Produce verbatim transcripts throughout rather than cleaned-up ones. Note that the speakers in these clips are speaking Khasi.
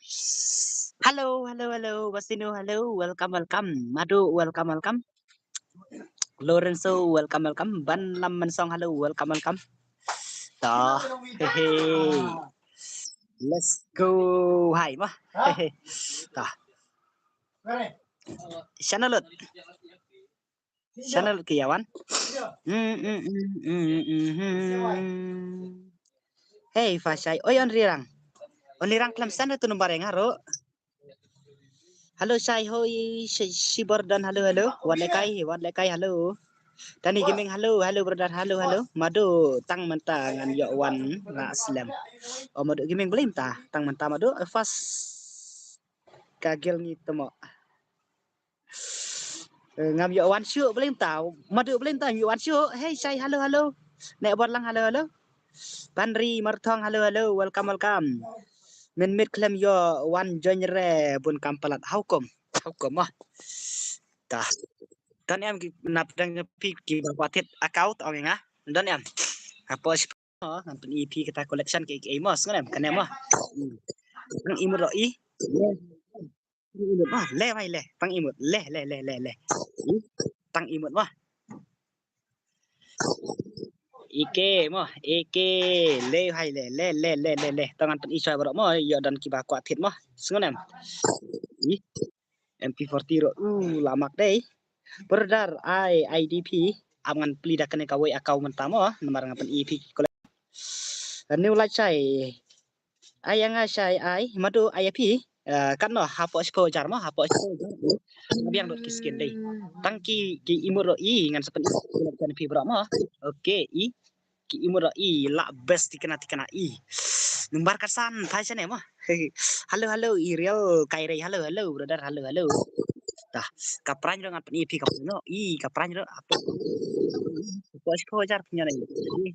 Hello, hello, hello. Basino, hello. Welcome, welcome. Madu, welcome, welcome. Lorenzo, welcome, welcome. Ban Lam Mansong, hello, welcome, welcome. Tah, hehe. Let's go. Hai, mah. Hehe. Tah. Channel lut. Channel ki yawan. Mm, mm, mm, mm, mm, mm. Hey, Fashai. Oi, Onrirang. Onrirang klam san tu nomor yang aro. Hello, Shai Hoi, Shi-, Shibordan, hello, hello. Wat Lekai, Wat Lekai, hello. Tani Gaming, hello, hello, brother, hello, hello. Madu, tang mynta ngan ïoh wan na slem. Oh, Madu Gaming, blim ta, tang mynta Madu, eh, fast. Ka gel ngi temo. Eh, ngam ïoh wan shuh, blim ta. Madu, blim ta, ïoh wan shuh. Hey, Shai, hello, hello. Nek Borlang, hello, hello. Panri Marthong, hello, hello. Welcome, welcome. Min mit khlem ïoh wan join re bun kam palat. How come? How come, ah? Tah. Don em ki nap dang pi ki ba kwah thied account ong nga. Don em. Hapoh shuh, oh, ngan pyn-i phi kita collection ki, ki emos ngan em. Kan em, oh. Hmm. Tang imut ro i. Tang imut, oh, le, wai, le. Tang imut. Le, le, le, le, le. Hmm. Tang imut, oh. Ike mo, ike, le hai le, le, le, le, le, le. Tang ngan pyn-i shuwa baroh mo, ïoh don ki ba kwah thied mo. Sngew em. Ih, M P forty ro, u, la mak dei. Brother, ai, I D P, ap ngan plie da kane kawei account mynta mo, namar ngan pyn-i phi ki kole. New light Shai. Ai, ïa nga Shai ai, Madu ai ïa phi. Eh, katno, hapoh shiphew hajar mo, hapoh shiphew hajar. Biang dot ki skin dei. Tang ki, ki imut ro i, ngan sa pyn-i, kan phi bro mo. Okay, i. Ki imut ro i, la best tikna tikna i. Number ka san, thai sene mo. Hello, hello, i real, kai rei, hello, hello, brother, hello, hello. Tah, ka prank ro ngan pyn-i phi ka prank ro, i, ka prank ro, hapoh. Hapoh shiphew hajar phi ñion ai.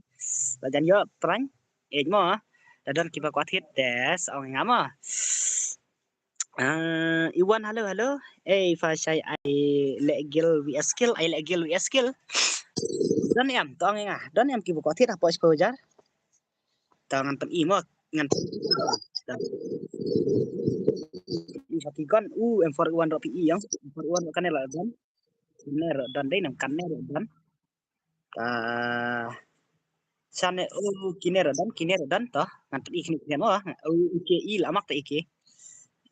La jan ïoh prank. Ej mo, da don ki ba kwah thied te sa ong nga mo. Ah, Iwan, hello, hello. Ei, Fashai, ai leh gil V S skill, ai leh gil V S skill. Don em, to ong nga. Don em ki ba kwah thied hapoh shiphew hajar. To ngan pyn-i mo, ngan pyn-i. Pyn-i sa ki gun, u, M four one ro pyn-i yang. M four one ro kane la don. Kane ro don dei nam kane ro don. Ah, sane, oh, kine ro don, kine ro don to. Ngan pyn-i kine kine mo, oh, ike i la mak to ike.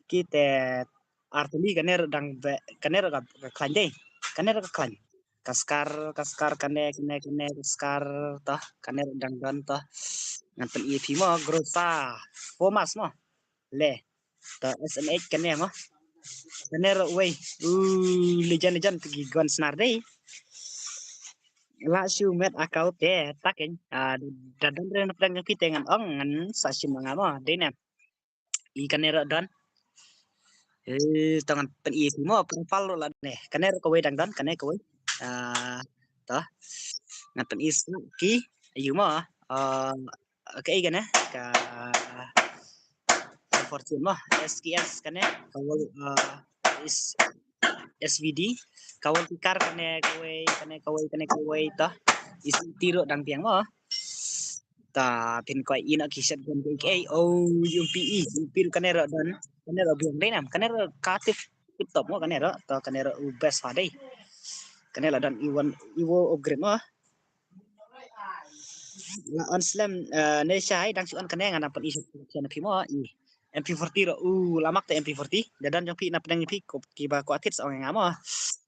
Kite artylli kane ro dang be, kane ro ka, ka khlaiñ dei. Kane ro ka khlaiñ. Ka skar, ka skar kane, kane, kane, ka skar to. Kane ro dang don to. Ngan pyn-i phi mo, Grosa. Four mask mo. Le. To S M H kane mo. Kane ro wei. U, legend, legend, phi ki gun snar dei. La shu met account te, tak en. Ah, da don re na pdeng phi te ngan ong, ngan sa shim nga mo. Dei ne. I kane ro don. Eh, to ngan pyn-i phi mo, profile ro la ne. Kane ro kawei dang don, kane kawei. Ah, to. Ngan pyn-i sa ki, ayu mo. Ah, ka ei kane, ka fortune mo, S K S kane, ka wol, ah, is, S V D, ka wol tikar kane, kawei, kane, kawei, kane, kawei, to. Is tiro dang biang mo. Ta phin koi ino ki shotgun ki ei, oh, U M P E, U M P E kane ro don, kane ro biang dei nam, kane ro ka tip, tip top mo, kane ro, to kane ro u best ha dei. Kane la don i wan, i wo upgrade mo. La on slem, eh, ne Shai, dang shu on kane ngan pyn-i sha phi mo, i. M P forty ro, u, la mak te M P forty, da don jong phi na pdeng phi, ko, ki ba kwah thied sa ong nga mo.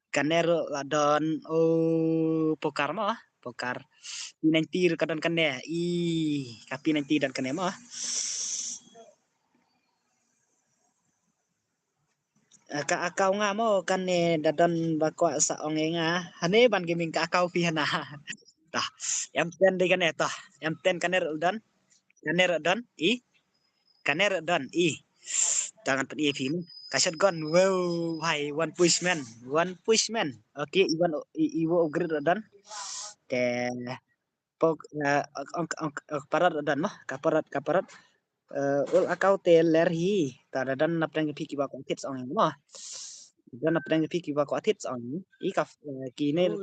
Kane ro la don, oh, pokar mo, pokar. P ninety ro ka don kane, i, ka P ninety don kane mo. Eh, ka account nga mo, kane da don ba kwah sa ong nga. Hane ban gaming ka account phi hana. Tah, M ten dei kane tah. M ten kane ro don. Kane ro don, i. Kane ro don, i. Tah ngan pyn-i phi mo. Ka shotgun, wow, hai, one push man. One push man. Okay, i wan, i, i wo upgrade ro don. Te, pok, eh, ong, ong, ong, ong, parot ro don mo. Ka parot, ka parot. Eh, ul account te ler hi. Ta da don na pdeng phi ki ba kwah thied sa ong mo. Don na pdeng phi ki ba kwah thied sa ong. I ka, eh, kine,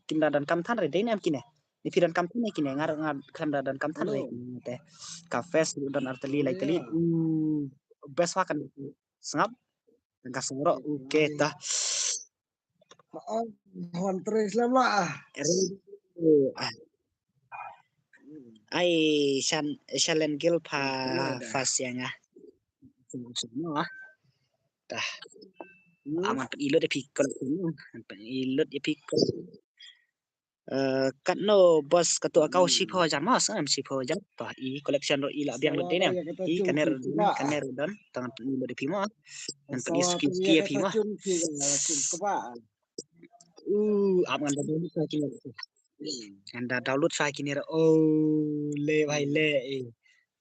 kin da don kam than re, dei nam kine. Ni phi don kam than ne kine, ngar, ngar khlem da don kam than re. Te. Ka face don artylli lai tylli. U. best wa kan sngap. Tang ka sngap ro, okay ta. Wan tres lam la. Ai shan shan len gil pa fa siang ah. Semua. Tah. Aman pun ilut epikol. Aman pun ilut epikol. Eh, katno bos katu akau shiphew hajar mas, em, shiphew hajar. Toh, i collection ro i la biang lut dei ne. I kane ro don, kane ro don, tang i lut dei phi mo. Ngan pyn i suki suki ïa phi mo. Uh, ap ngan da download sa kine. Ngan da download sa kine ro. Oh, le bhai le. Eh.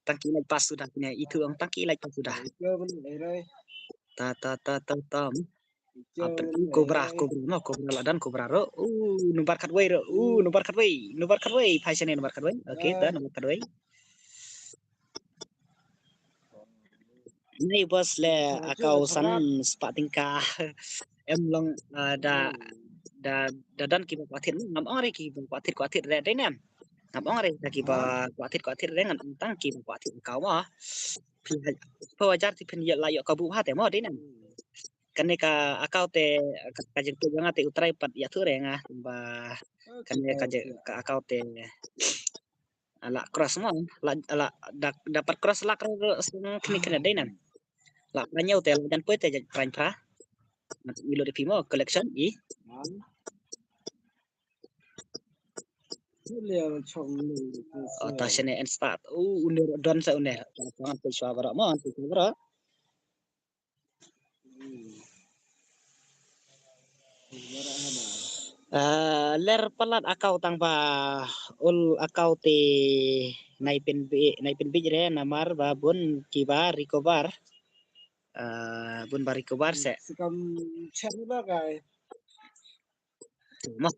Tang ki like pas suda kine. Itu ang tang ki like pas suda. Ta ta ta ta ta. Apen cobra, cobra no, cobra la don, cobra ro. Uh, number khatwei ro. Uh, number khatwei, number khatwei. Phai shane number khatwei. Okay, ta number khatwei. Nai bos le akau san spah tyngka. Em long, ah, da da da don kiba kwah thied, ngam ong re kiba kwah thied kwah thied re dei ne. Ngam ong re da kiba kwah thied kwah thied re, ngan ong tang kiba kwah thied akau mo. Phi ha, phi hajar te phin ïa la ïoh kabu ha te mo dei ne. Kane ka akau te ka, ka jingkut jong nga te u trai pat ïathuh re nga ba kane ka je-, ka akau te la cross mo, la, la da, da pat cross la cross kine kine dei ne. La pran ñiew te la jan poi te jan pran phra. Ngan pyn i lut ïa phi mo collection i. Oh, ta shane en start. Uh, une don sa une. Ngan pyn shuwa baroh mo, ngan pyn shuwa baroh. Ah, ler palat akau tang ba ul akau te nai pynbeit, nai pynbeit re namar ba bun kiba recover. Ah, bun ba recover se. Sikam chen ba kai. Mo.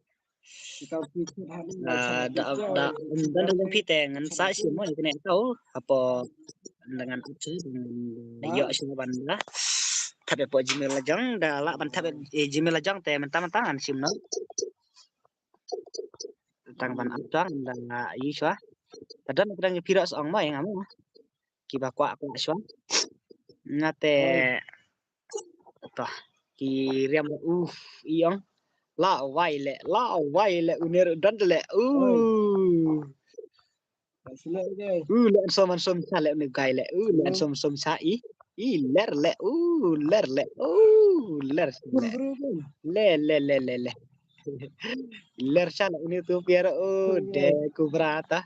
Ah, da, da, um, don ri jong phi te ngan sa shim mo ïa kane akau hapoh, ngan ap sha, ngan ïoh sha ban da thap hapoh Gmail la jong, da lah ban thap, eh, Gmail la jong te mynta mynta ngan shim noh. Tang ban ap sha ngan da ïoh sha. Ka don ka dang phi ruh sa ong mo ïa nga mo. Kiba kwah kwah shuwa. Nga te toh ki riam u i ong. La wai le, la wai le une ruh don le. U. U le an som an som sa le une guy le. U le an som som sa i. I ler le. U ler le. U ler le. Le le le le le. Ler sha la une tu piara o de kubra ta.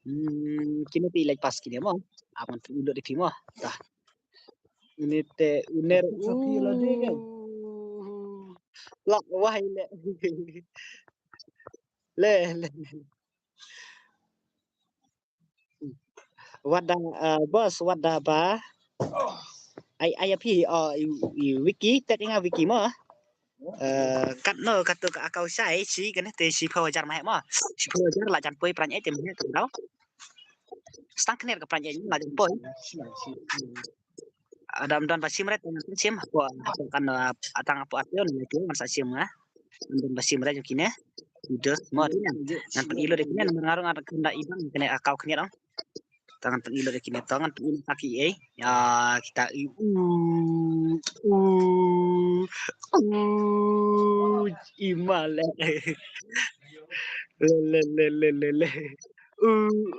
Hmm, kine te i like pas kine mo. Aman tu ilut ïa phi mo. Ta. Une te une u. La wai le. Le le. Wat da, uh, bos, wat da ba. Ai, ai, ïa phi, uh, i, i Wiki, tag ïa nga Wiki mo. Uh, katno, katto ka akau shai, shi kane te shiphew hajar ma heh mo. Shiphew hajar la jan poi pran ïeit te ma heh te dau. Stang kane ka pran ïeit la jan poi. Adam don ba shim re, tang shim hapoh, hapoh kan, uh, tang hapoh ateo ne, ateo ngan sa shim nga. Don ba shim re jong kine. Video mo dei ne. Ngan pyn i lut ïa kine namar nga ruh nga kynda i bang kine akau kine dong. Tang ngan pyn i lut ïa kine, tang ngan pyn i lut ïa ki ei. Ya kita i u u u i ma le. Le le le le le le. U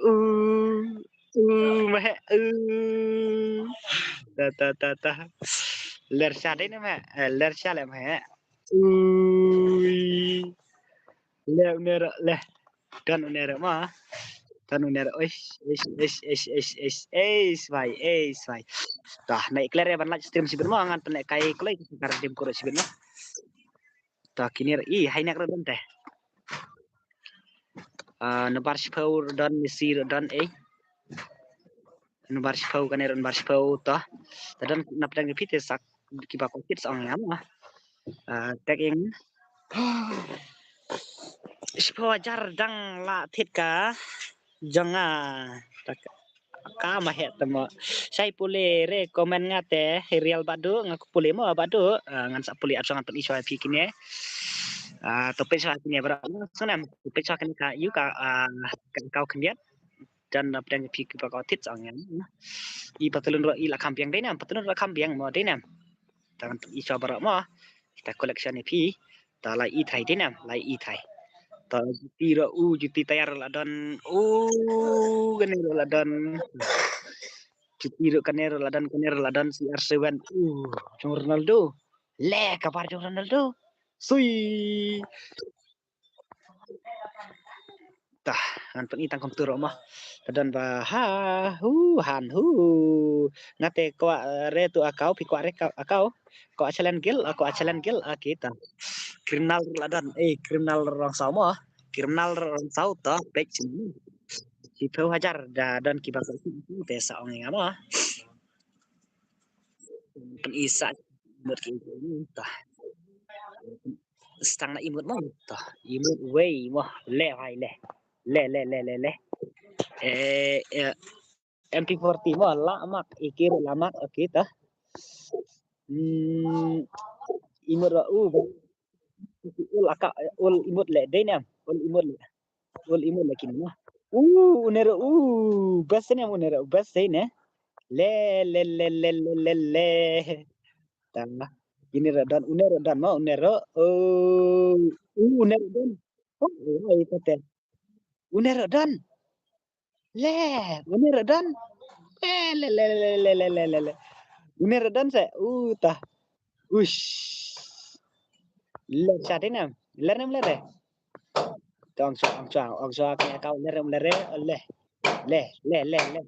u u ma heh u. Ta ta ta ta. Ler sha dei ne ma heh. Eh, ler sha le ma heh. Ui. Le une ruh le. Don une ruh ma. Don une ruh. Eish, eish, eish, eish, eish, eish, eish, bhai, eish, bhai. Dah, naik clear ïa ban live stream shibit ma, ngan pynlehkai kloi ka rim kuro shibit ma. Dah, kine ruh, i, hainek ruh don te. Ah, number shiphew don, Messi ruh don, eh. Number shiphew kane ruh number shiphew to. Ta don na pdeng phi te sak kiba kwah thied sa ong ïa nga. Ah, tag ïa nga. Shiphew hajar dang la thied ka jong nga. Ta ka ma heh te mo. Shai pule re comment nga te Real Badu nga ku pule mo Badu. Ah, ngan sa pule ap sa ngan pyn i shuwa phi kine. Ah, to pyn shuwa kine bro. Sngewnem to pyn shuwa kine ka ïu ka, ah, ka kau khyndiat. Dang nap dang phi kiba kwah thied sa ong ïa nga. I Patalun ruh i la kham biang dei nam, Patalun ruh kham biang mo dei nam. Tang i sha baroh mo. Kita collection ïa phi. Ta la i thrai dei nam, la i thrai. Ta juti ruh u, juti tayar la don. U kane ruh la don. Juti ruh kane ruh la don, kane ruh la don C R seven. U jong Ronaldo. Le kabar jong Ronaldo. Sui. Tah, ngan pyni tang kumtu ruh mo. Ka don ba ha hu han hu. Nga te kwah re tu akau, phi kwah re akau. Kwah challenge gel, kwah challenge gel. Okey tah. Criminal la don, eh criminal Rong Saw mo. Criminal Rong Saw to pek sini. Shiphew hajar da don kiba kwah te sa ong ïa nga mo. Pyni sa mut ki tah. Stang na imut mo tah. Imut wei mo. Le hai le. Le le le le le. Eh, eh, M P forty mo la mak ikir la mak okey tah. Hmm, imut ruh u. Ul aka ul imut le dei nam. Ul imut le. Ul imut le kine mo. U une ruh u best ne une ruh best ne. Le le le le le le le. Tang. Ini ruh don, une ruh don mo, une ruh. Oh, une ruh don. Oh, oh, ito te. Une ruh don. Le, une ruh don. Le le le le le le le le. Une ruh don se. Uh, tah. Ush. Ler sha dei nam. Ler nam ler. Tong sha, ong sha, ong sha ke kau ler nam ler. Le. Le, le, le, le.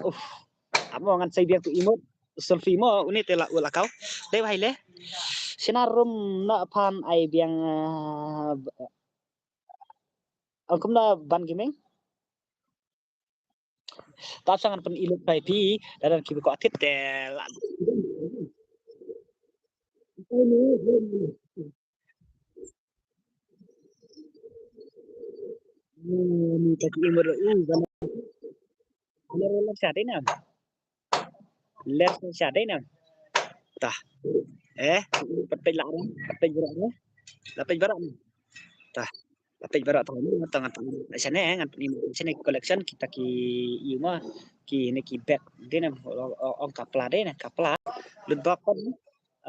Uf. Amo ngan sai biang tu imut. Selfie mo uni te la u la kau. Le bai le. Sina rum na pan ai biang. Ong kum na ban gaming. Tap sa ngan pyni lut bai phi da don kiba kwah thied te la. Ni ta ki imut u ban. Ler ler sha dei nam. Ler sha dei nam. Tah. Eh, pat pej la, pat pej baroh. La pej baroh. Tah. La pej baroh tah. Tah ngan pyni. Sha ne ngan pyni. Sha ne collection kita ki ïu ma ki ne ki bag dei nam. Ong kapla dei nam kapla. Lut bak kan.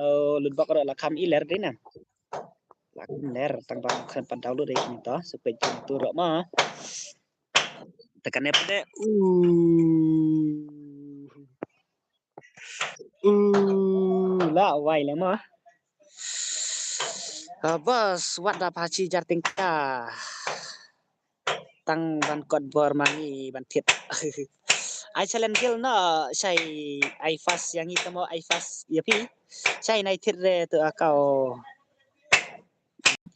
Oh, lut bak ruh la kham i ler dei nam. La kham ler tang ba khan pan download dei ni to. Sepej tu ruh ma. Tekan ne pede. Uh. Uh, la wai le ma. Ah, bos, wat da phachi jar tingka. Tang ban kot bor mani ban thied. Ai challenge gel no shai ai fast yang i tamo ai fast ya phi. Shai nai thied re tu akau.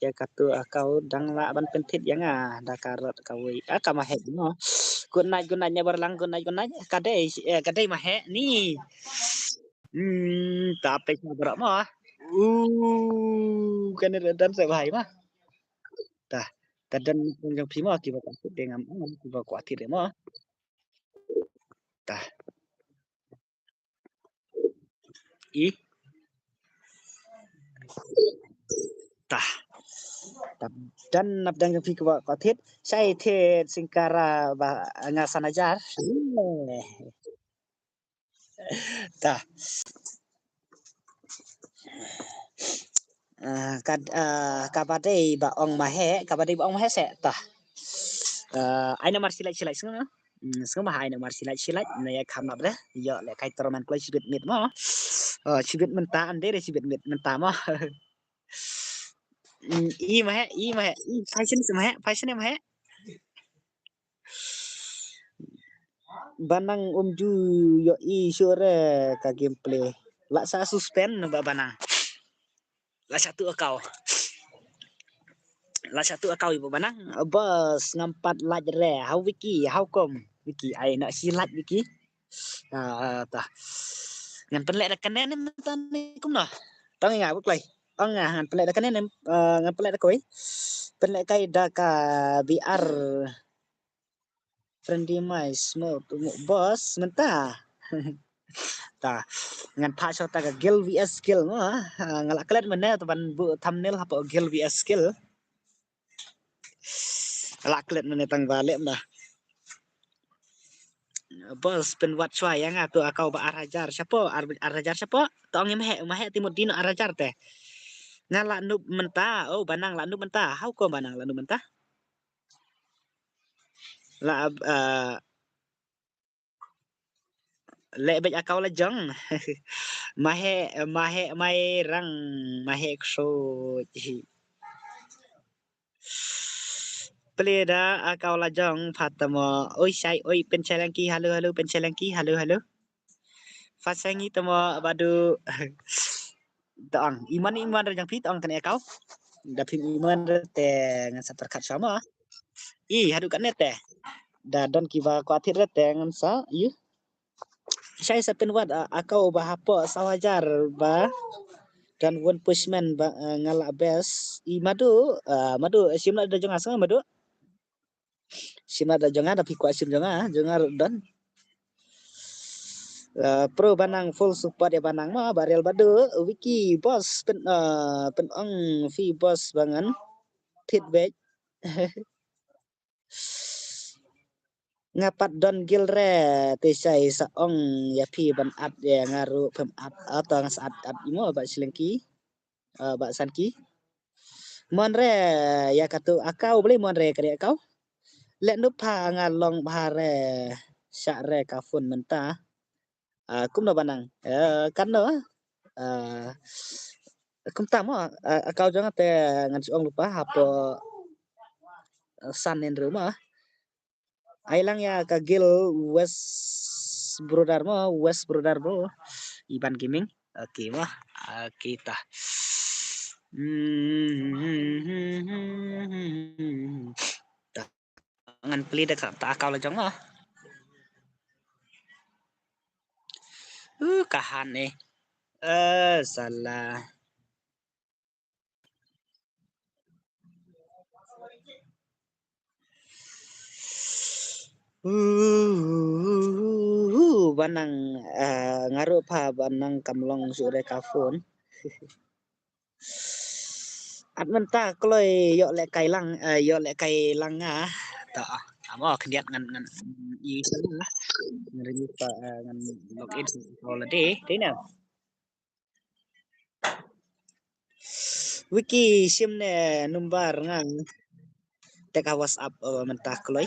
Ya katu akau dang la ban pynthied yang a da karot kawei. Aka ma hek no. Good night, good night neighbor lang, good night, good night. Kadei, eh, kadei ma hek ni. Hmm, tapi sa berak ma. Uh, kan ada dan sa bahai ma. Tah, ta don jong phi mo kiba kwah thied de ngam ong kiba kwah thied de mo. Tah. I. Tah. Ta don nap dang jong phi kiba kwah thied. Shai thied singkara ba nga san hajar. Tah. Ah, kad, ah, kaba dei ba ong ma hek, kaba dei ba ong ma hek seh, tah. Ah, ai namar silait, silait sngewbha. Hmm, sngewbha ai namar silait, silait, na ïa kham nap deh. Ïoh leh kai toro man kloi shibit miet mo. Oh, shibit mynta ande deh shibit miet mynta mo. Hmm, i ma hek, i ma hek, i fashion ma hek, fashion ma hek. Banang um ju ïohi shuh re ka gameplay. La sa suspend ba Banang. La sa tu akau. La sa tu akau ibu Banang. Bos ngam pat like re. How Wiki, how come? Wiki ai na shi like Wiki. Ah, tah. Ngan pynleh da kane ne mynta ne kumno. Tang nga buklai. Tang nga ngan pynleh da kane ne, ah, ngan pynleh da koi. Pynleh kai da ka B R. Friendly mais mo mo boss mynta. Ta ngan pha shot ta ka Gil V S Gil mo. Ah, nga la klet mynne ta ban bu thumbnail hapoh Gil V S Gil. Nga la klet mynne tang ba lem da. Boss, pynwad shuwa ïa nga tu, a kau ba ar hajar shapoh, ar, ar hajar shapoh. Tong im heh, ma heh timut dino ar hajar te. Nga la nup mynta, oh, Banang la nup mynta. Hau ko Banang la nup mynta. La, uh, leh bej a kau la jong. Ma heh, ma heh mai rang, ma heh ksuj. Plie da a kau la jong pha tamo. Oi shai, oi Penchailengki, halo, halo, Penchailengki, halo, halo. Pha sangi tamo badu. Tong, iman, iman ra jong phi tong kane a kau. Da phim iman ra te ngan sa pyrkhat sama. I, haduh kane te. Da don kiba kwah thied ra te ngan sa, yu. Shai sa pynwad, a, a kau ba hapoh saw hajar ba. Kan won pushman ba, a, nga la best. I madu, a, madu, shim la da jong nga sa madu. Shim la da jong nga, da phi kwah shim jong nga, jong nga don. A, pro Banang full support ïa Banang ma, ba Riel badu, Wiki boss, pyn, a, pyn ong phi boss ba ngan. Thied bej. Nga pat don gil re, te shai sa ong ïa phi ban at ïa nga ruh phim at, ato nga sa at, at imo ba Shlengki, eh, ba Sanki. Mon re ïa katu a kau, beli mon re ka dei a kau. Leh nup pha nga long bha re, shah re ka phone mynta. Ah, kumno Banang? Eh, kan no. Ah, kumta mo, ah, a kau jong nga te ngan shu ong lypa hapoh, eh, san nyriem mo. Ai lang ïa ka guild West Brother mo, West Brother bro. Iban Gaming. Okay mo. Okay ta. Hmm. Ta ngan plie da ka, ta a kau la jong mo. Uh, kahan eh. Eh, salah. Uh, uh, uh, uh, Banang, eh, nga ruh pha Banang kam long shuh re ka phone. At mynta kloi ïoh lehkai lang, eh, ïoh lehkai lang nga. Ta, ah, amo khyndiat ngan, ngan, i sa lah. Ngan ring pa, eh, ngan log in sa holiday. Dei na. Wiki shim ne number nga. Te ka WhatsApp, eh, mynta kloi.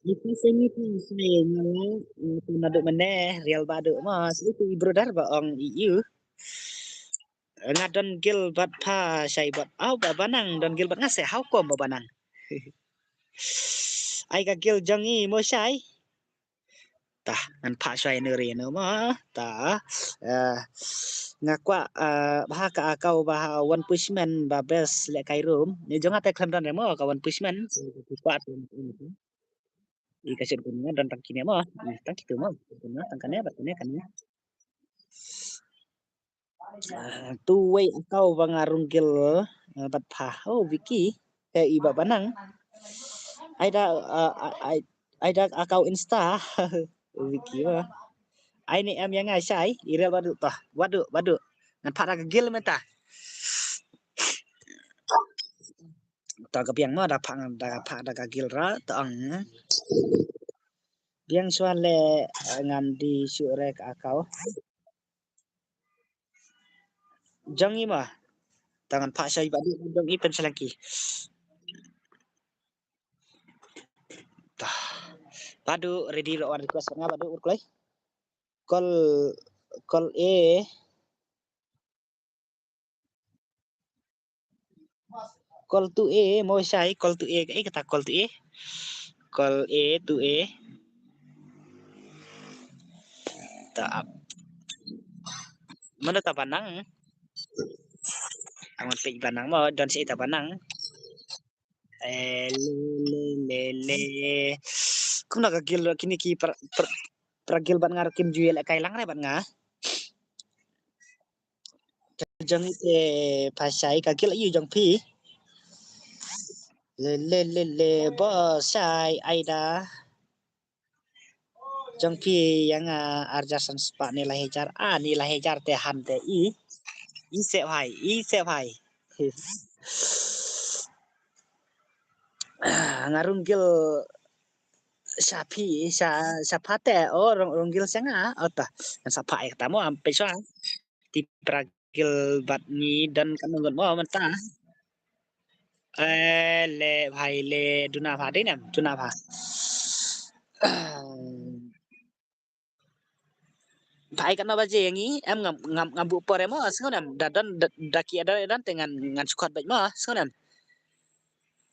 Ita sini tu saya ngala, eh, tu nadu mene, Riel badu mas, itu i brother ba ong i iu. Nga don guild bad pha shai bad, au ba Banang don guild bad nga se hau kom ba Banang. Ai ka guild jong i mo shai. Tah, ngan pha shai nuri no mo. Tah, eh, nga kwah, eh, bha ka a kau ba ha one pushman ba best lehkai room. Ni jong nga te khlem don re mo ka one pushman. Kwah tu. I ka shet kun nga don tang kine mo. Ni tang kitu mo. Kun nga tang kane bad kane kane. Ah, tu wei a kau ba nga rung guild, eh, bad pha. Oh, Vicky. Eh, i ba Banang. Ai da, ah, ah, ai, ai da a kau Insta. Vicky ba. Ai ni em ïa nga shai, i Riel badu tah. Badu, badu. Ngan pha da ka guild mynta. Ta ka biang mo da pha, da pha da ka guild ra tang. Biang shuwa le, eh, ngan die shuh re ka a kau. Jong i ma. Ta ngan pha shai badu jong i Penchailengki. Tah. Badu ready lo wan request nga badu ur kloi. Call, call A. Call to A, mo shai, call to A, eh, kata call to A. Call A to A. Ta ap. Mano ta Banang? Ang pej Banang mo, don si ta Banang. Eh, le, le, le, le. Kumno ka guild kine ki pra, pra, pra guild bad nga ruh kim ju ïalehkai lang re bad nga. Jong i te pha shai ka guild ïa jong phi. Le, le, le, le, boss shai ai da. Jong phi ïa nga ar hajar san spah ni lai hajar. Ah, ni lai hajar te han te i. I se bhai, i se bhai. Nga rung guild Sha phi, sha, sha pha te, o, rong, rong gil sha nga, o ta. Ngan sa pha ïa kata mo, am peit shuwa. Tipra gil bad ngi don katno ngut mo mynta. Eh, le, bhai, le, duna pha, dei nem, duna pha. Pha ai katno baje ïa ngi, em ngam, ngam, ngam buh por em mo, sngew nem, da don, da, da ki don, don te ngan, ngan shu khot beit mo, sngew nem.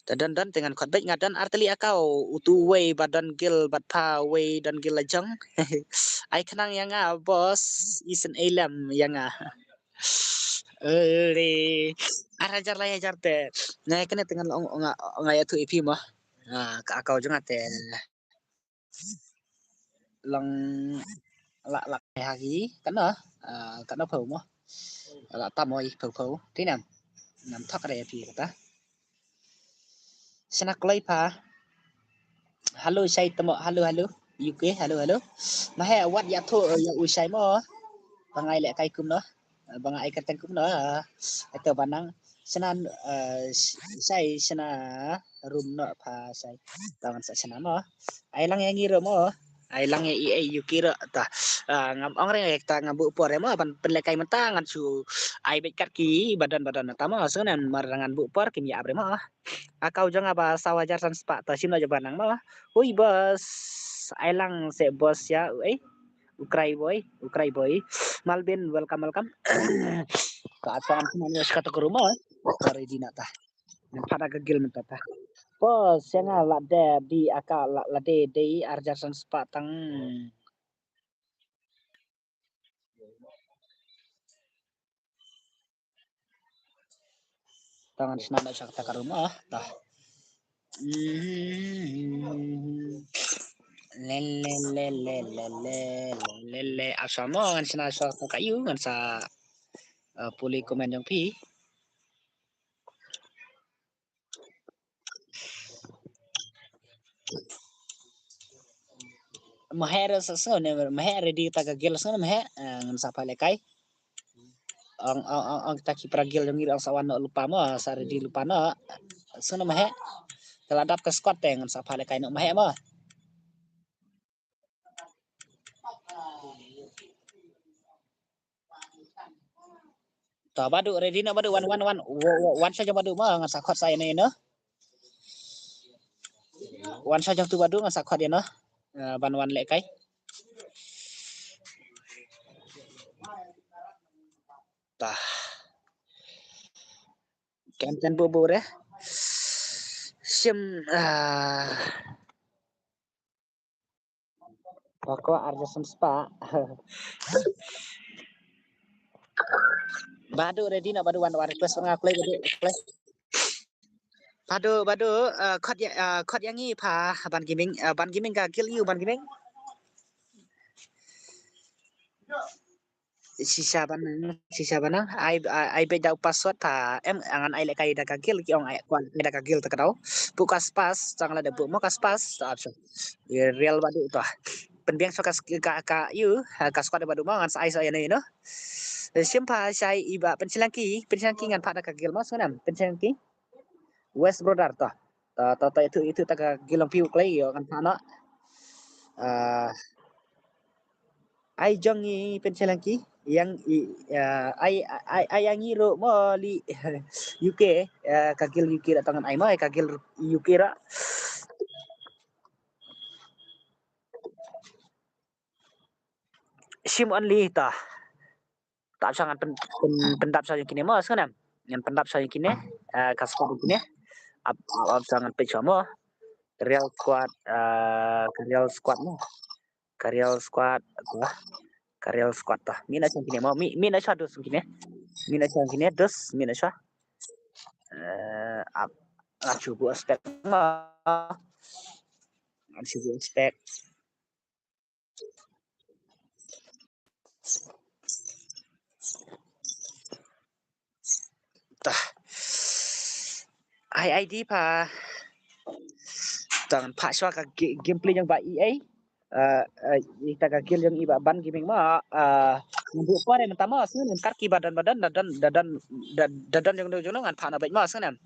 Da don don te ngan khot beit, nga don ar tylli account, utu uwei ba don gil bad pha uwei don gil la jong. Ai khnang ïa nga boss, isynei lem ïa nga. Ere, ar hajar lai hajar te. Nga ïa kane te ngan ong, ong, ong nga ïathuh ïa phi mo. Ah, ka account jong nga te. Long la, la ha ki katno, ah, katno phew mo. La tam mo i phew phew. Te nam. Nam thok re phi kata. Sna kloi pha. Hello, Shai tamo. Hello, hello. U K, hello, hello. Ma he wat ïathuh ïa u Shai mo. Ba nga ai lehkai kumno. Ba nga ai kyrteng kumno. Ito ba nang. Sna, eh, Shai sna room noh pha Shai. Tang sa sna mo. Ai lang ïa ngi ruh mo. Ai lang ïa i, i U K ruh ta. Ah, ngam ong re ta ngam buh por re mo. Ban pynlehkai mynta ngan shu ai beit kat ki ba don ba don ta mo. Sngewbha mar ngan buh por kim ïa ap re mo. Account jong nga ba saw hajar san spah ta shim noh jong ba nang mo. Hui boss. Ai lang se boss ïa u ei. U Cry Boy, u Cry Boy. Malvin, welcome, welcome. Ka ap sa ngam sngewbha ïa ka to ka ruh mo. Ka ready na ta. Ngan phah da ka gil mynta ta. Boss, ïa nga la dei di aka la, la dei dei ar hajar san spah tang. Tang ngan sna da sha kata ka room ah. Ta. Le le le le le le le le. Ap sha mo ngan sna sha ka yu ngan sa, eh, pule comment jong phi. Mahek re sa sngew ne, mahek ready ta ka gil sngew ne mahek, eh, ngan sa phah lehkai. Ong, ong, ong, ong, ta ki para gil jong ngi ong sa wan noh lypa mo, sa ready lypa noh. Sngew ne mahek. Te la dap ka squad te ngan sa phah lehkai noh mahek mo. To Badu ready noh Badu, wan, wan, wan. Wa-, wa-, wan sha jong Badu mo, ngan sa khot sa ïa ne noh. Wan sha jong tu Badu ngan sa khot ïa noh. Eh, ban wan lehkai. Ta. Kan kan bu bu re. Shim, ah. Pako arja sem spa. Badu ready na Badu wan, wan request nga play Badu play. Badu, Badu, eh, khot ïa, eh, khot ïa ngi pha Ban Gaming, eh, Ban Gaming ka kill you Ban Gaming. Shisha ban, shisha ban ai, ai, ai beit da u password ta em ngan ai lehkai da ka gil ki ong ai kwah lehkai da ka gil ta ka dau. Pu ka spas tang la da pu mo ka spas ta ap sha. Real Badu ta. Pynbiang sha ka, ka, ka yu, ka squad Badu mo ngan sa ai sa ïa ne no. Shim pha Shai i ba Pynshylangki, Pynshylangki ngan pha da ka gil mo sngew nam Pynshylangki. West Brother to. To, to, to, itu, itu ta ka gil long piu klei ïa kan thano. Ah, ai jong ngi Pynshylangki yang i, ah, ai, ai, ai yang ngi ro mo li U K, ah, ka gil U K ra tangan ai mo, ai ka gil U K ra. Shim only ta. Ta ap sha ngan pyn, pyn, pyndap sha jong kine mo sngew nam. Ngan pyndap sha jong kine. Eh, ka squad jong kine. Ap, ap, ap sha ngan peit sha mo. Real squad, eh, ka real squad mo. Ka real squad, apa? Ka real squad ta. Mina sha kine mo. Mi, mina sha dus kine. Mina sha kine dus, mina sha. Eh, ap, ap shu bu aspect mo. Ap shu bu aspect. Tah. Ai, ai di pha. Tang pha shwa ka ga-, gameplay jong ba E A. Eh, eh, ita ka gil jong i ba Ban Gaming ma. Eh, ngan buh por mynta ma, sngew ngan kar ki ba don, ba don, da don, da don, da, da don jong, jong ngan pha na bait ma, sngew ngan.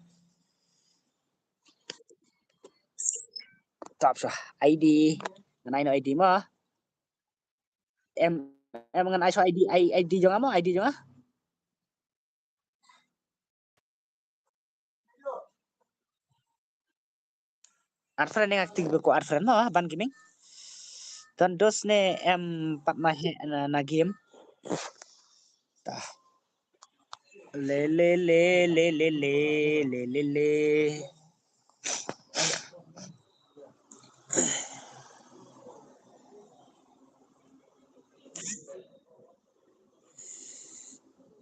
Tap sha I D. Ngan ai no I D mo. Em, em ngan ai sha I D, I, I D jong nga mo, I D jong nga. Ar friend nga kti ko ar friend mo, Ban Gaming. Don dos ne em pat ma he na, na game. Tah. Le, le, le, le, le, le, le, le, le.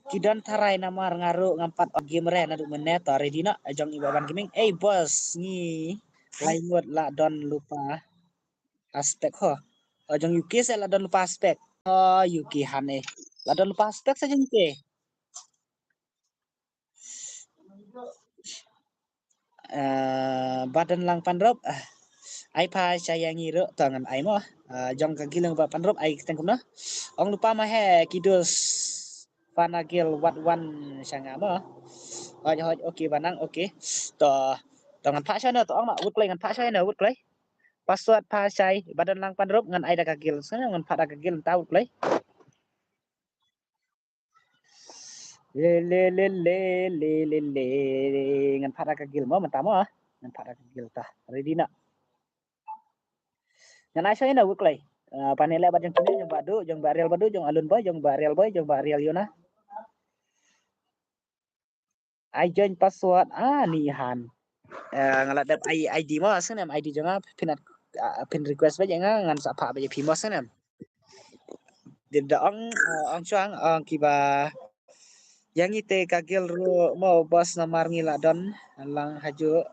Ki don tharai namar nga ruh ngam pat ong game re naduh mynne. To ready noh jong i Bah Ban Gaming. Ei boss, ngi lai ngut la don lypa aspek ho. O jong U K se la don lypa aspek. O U K han eh. La don lypa aspek sa jong U K. Eh, Ba Don Lang Panrup, eh, ai pha sha ïa ngi ruh, to ngan ai mo. Eh, jong ka Gil Ba Panrup, ai kyrteng kumno. Ong lypa ma he, ki dos pha na Gil wat wan sha nga mo. Hoi, hoi, okay, Ba Nang, okay. To, to ngan pha sha no, to ong ma, wut kloi ngan pha sha no, wut kloi. Password pha shai, Ba Don Lang Panrup, ngan ai da ka Gil, sngewbha ngan pha da ka Gil, ta wut kloi. Le, le, le, le, le, le, le. Ngan pha da ka Gil mo, mynta mo, ah. Ngan pha da ka Gil ta. Ready noh. Ngan ai sha ïa na wut kloi. Ah, pha ne leh bad jong kine, jong Bah Du, jong Bah Real Bah Du, jong Alun Boy, jong Bah Real Boy, jong Bah Real Yona. Ai join password, ah, ni han. Eh, nga la dep ai I D mo, sngewbha I D jong nga, phin at, ah, phin request ba jong nga, ngan sa pha ba jong phi mo, sngewbha. Dep da ong, eh, ong shuang, ong kiba. Ïa ngi te ka Gil ruh mo boss namar ngi la don lang hajuh.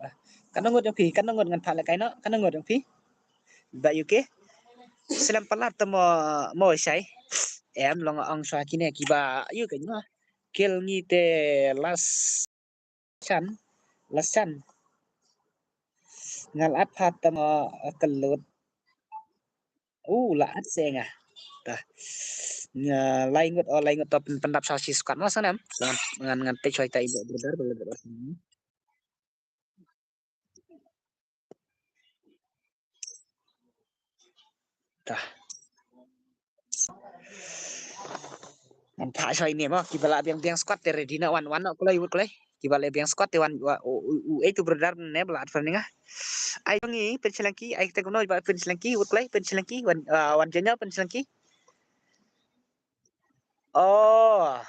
Kan ngut jong phi, kan ngut ngan pha lehkai noh, kan ngut jong phi. Ba U K. Slem palat te mo, mo shai. Em long ong shuwa kine kiba U K noh. Gil ngi te last chance, last chance. Nga la at pha te mo, eh, kyllut. U la at se nga. Tah. Nga lai ngut, o lai ngut to pyn-, pyndap sha shi squad mo sngewbha. Ngan, ngan, ngan peit shuwa ita i brother, brother. Tah. Ngan pha shuwa ine mo, kiba la biang biang squad te ready noh wan wan noh kloi wut kloi. Kiba la biang squad te wan wa, u, u, u, eh, tu brother ne ba la at friend nga. Ai ngi pyn shlengki, ai te kumno ba pyn shlengki wut kloi, pyn shlengki wan, ah, wan jenya pyn shlengki. Oh.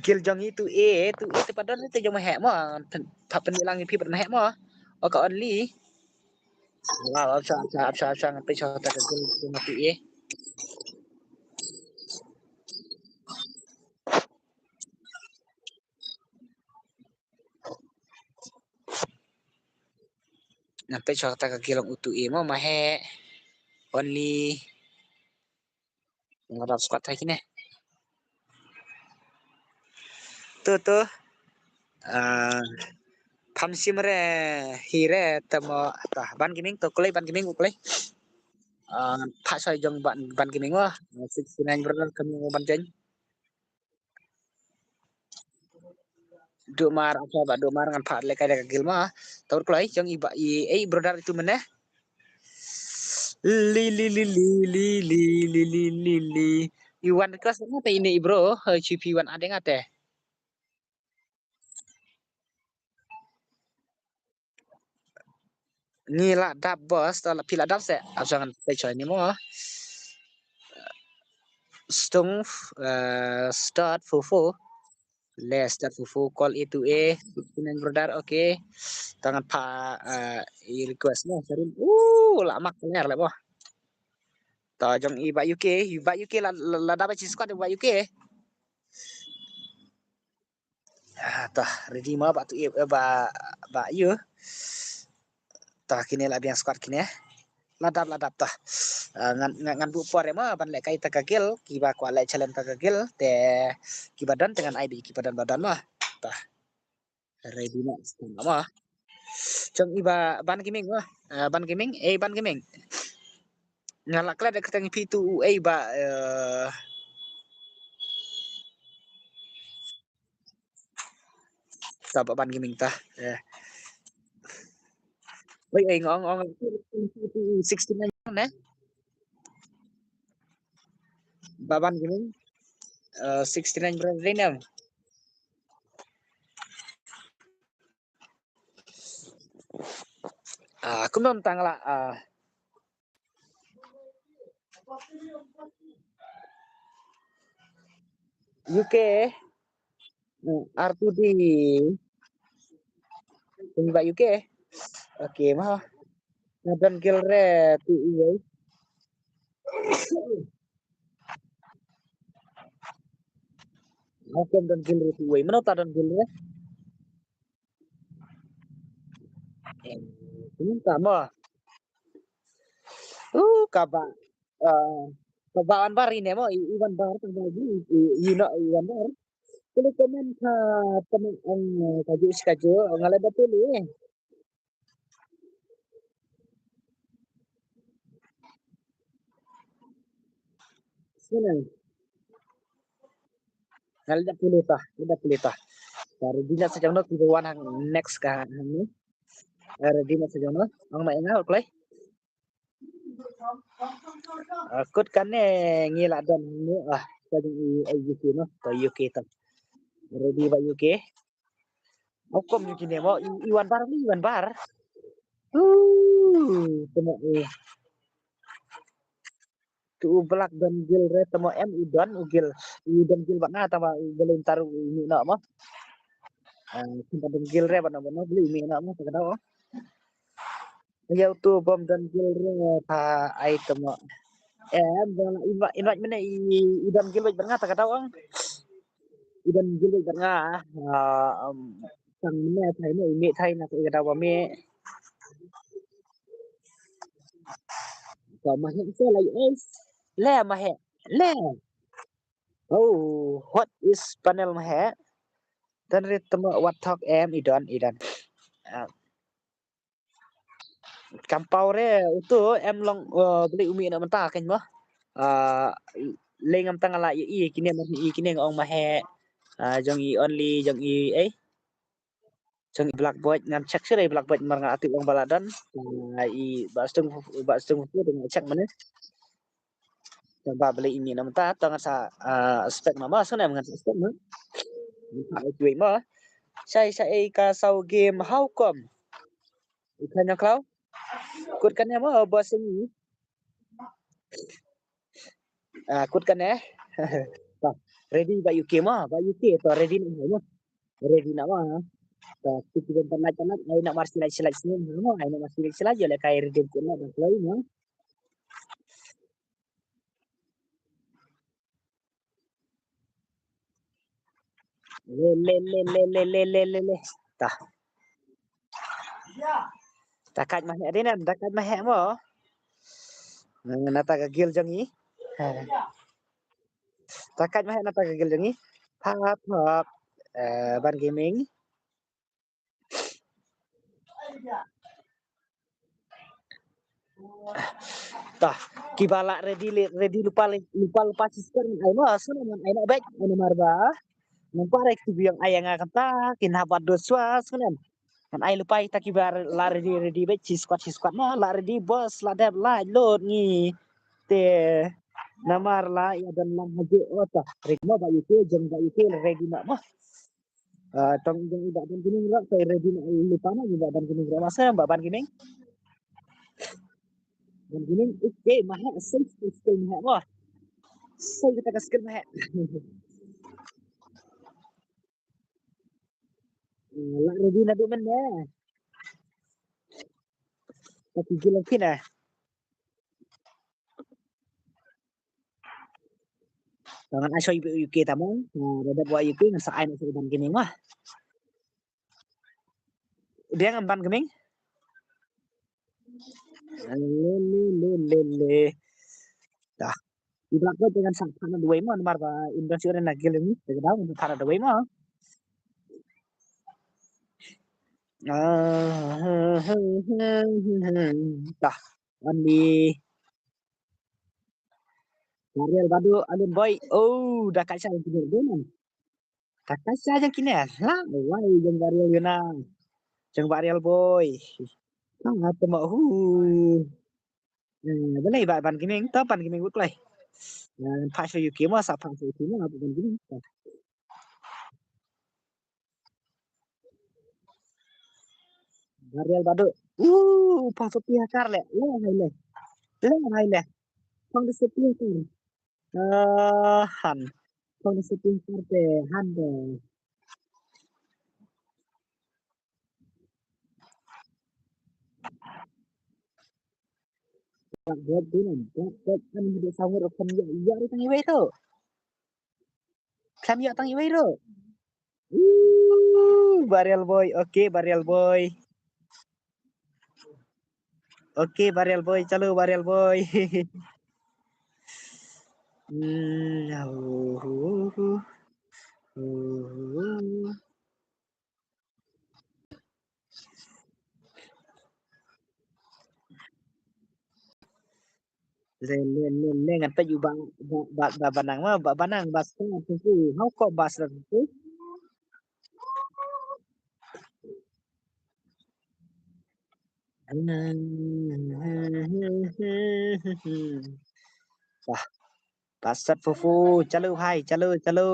Gil jong i tu e, tu e te pat don te jong ma heh mo. Pyn, pha pynmih lang i phi pat ma heh mo. O ka only. Wow, apsa, apsa, apsa, apsa, ngan peit shuwa ta ka Gil jong tu e. Ngan peit shuwa ta ka Gil jong u tu e mo, ma heh. Only. Nga rap squad ta kine. Tu, tu. Ah, pham sim re, hi re, te mo, ta, Ban Gaming, tu kloi, Ban Gaming, kloi. Ah, pha shuwa jong Ban, Ban Gaming mo. Sixty nine brother, kami mo Ban Jen. Dumar, apa ba dumar ngan pha lehkai da ka Gil ma. Taur kloi jong i ba i, eh, brother itu mene. Li, li, li. I wan request na te ini i bro, eh, G P wan adeng ate. Ngi la dap boss, ta la phi la dap se. Ap shuwa ngan peit shuwa ini mo. Stung, eh, start fufu. Le start fufu, call A to A. Sixty nine brother, okay. Ta ngan pha, eh, i request mo. Sarin. Uh, la mak ner le mo. Ta jong i ba U K, i ba U K la, la, la dap ba chi squad ba U K. Ah, tah, ready ma ba tu, eh, ba, ba ïa. Tah, kine la biang squad kine. La dap, la dap tah. Ah, ngan, ngan, ngan buh por ïa ma ban lehkai ta ka Gil, kiba kwah leh challenge ta ka Gil, te kiba don te ngan ai ba kiba don ba don ma. Tah. Ready ma, stand ma. Jong i ba Ban Gaming ma. Ah, Ban Gaming, eh, Ban Gaming. Nga la klet da kyrteng phi tu u ei ba, eh, ta ba Ban Gaming ta. Eh. Oi, oi, ngong, ngong. Sixty-nine ne? Baban gini. Eh, sixty-nine berapa ini? Ah, aku nonton lah. Ah. U K. Hmm, R two D. Ini ba U K. Okay, ma. Nga don gilre tu uwei. Nga don gilre tu uwei. Mano ta don gilre? Eh, ini ta ma. Uh, kaba. Uh, kaba Wan Bar ini mo, i, i Wan Bar, kaba i, i, i no, i Wan Bar. Pili komen ka, ka, ong, ka ju, ka ju, ong, ala da pili. Sini. Nga la da pule ta, la da pule ta. Ta ready na sa jong no, kiba wan hang next ka hang ni. Eh, ready na sa jong no. Ong ma enga, okay. Eh, kut kane ngi la don ni, ah, ka jong i, i U K no, ka U K ta. Ready ba U K. Hukum U K ne mo, i, i Wan Bar, i Wan Bar. Uh, tengok, eh. Tu u Blak don gilre temo em u don u gil. U don gil bad nga tama u belin taru u mi no mo. Ah, tama don gilre bad no bad no beli u mi no mo ta ka dau. Ya utu bom don gilre ta ai temo. Em bom invite, invite mene i, i don gil bad nga ta ka dau. I don gil bad nga. Ah, um, tang mene thai ne i mi thai na ka dau ba mi. Ka mahe se la U S. Le mahe. Le. Oh, what is panel mahe? Dan rit tama what talk em i don, i don. Ah. Kampaw re utu em long, uh, beli umi na menta kan mo. Ah, le ngam tang la i, i kine mar i kine ong mahe. Ah, jong i only, jong i, eh. Jong i Black Boy ngan check sure i Black Boy mar nga ati ong bala don. Ah, i ba stung, ba stung fu deng check mane. Ba beli ini nama ta tang sa, ah, spek nama sa ngan sa spek ma. Ai tu ma. Sai sa ei ka sau game how come. Ikan yang klau. Kut kan ya ma ba sini. Ah, kut kan eh. Ready ba U K ma, ba U K to ready na ma. Ready na ma. To kita ban panai panai ai na mar silai silai sini ma, ai na mar silai silai ya le kai ready kut na ba silai ma. Le le le le le le le le. Ta. Ta kat mahe dinen, ta kat mahe mo. Nata ka gil jong i. Ta kat mahe nata ka gil jong i. Pap pap. Eh, Ban Gaming. Ta, kiba la ready, ready lupa, lupa, lupa sister ai no, so na ai no bek, ai no marba. Nampak rek tu biang ai nga kata, kin habat doswa, so na. Kan ai lupa ita kiba la ready, ready bek, si squad, si squad no, la ready boss, la dep, la load ngi. Te, namar la, ya dan lang haji, oh ta, ready no ba U K, jeng ba U K, ready no, mah. Ah, tong jong i Bah Ban Gaming ruh, ka ready na i lupa na i Bah Ban Gaming ruh. Masa Bah Ban Gaming? Ban Gaming, okay, mahe, safe skill mahe mo. Safe kita ka skill mahe. Ah, la ready na du men ne. Tapi gila pina. Tangan ai soi U K tamong. Nah, da dep wa U K ngan sa ai na soi Ban Gaming mah. Dia ngan Ban Gaming. Le le le le le. Dah. Di belakang dengan sa thana dua mah namar ba Indon si orang nagil ni. Dia dah ngan thana dua mah. Ah, dah. Ani. Mariel badu alun boy. Oh, da kaisa jong kine dei nan. Da kaisa jong kine. La wai jong Mariel yuna. Jong Mariel boy. Tang ha te ma hu. Eh, balei ba ban gaming, ta ban gaming wut klai. Eh, pha shu yuki ma, sa pha shu yuki ma, ban gaming. Barial badu. Uh, phong sepi hakar le. Le hai le. Le hai le. Phong sepi hakar. Eh, han. Phong sepi hakar te han de. Bak bak dinam. Bak bak an de sangur kan ya ya ri tang iwei tu. Kan ya tang iwei tu. Uh, Barial boy. Okay, Barial boy. Okay, Barial boy. Chalo, Barial boy. Hmm, uh, uh, uh, uh. Le, le, le, le, ngan peit u ba, ba, ba, ba, ba nang ma, ba, ba nang, ba sta tu. Hau ko ba sta tu. Wah, ba sta fu fu, chalo hai, chalo, chalo.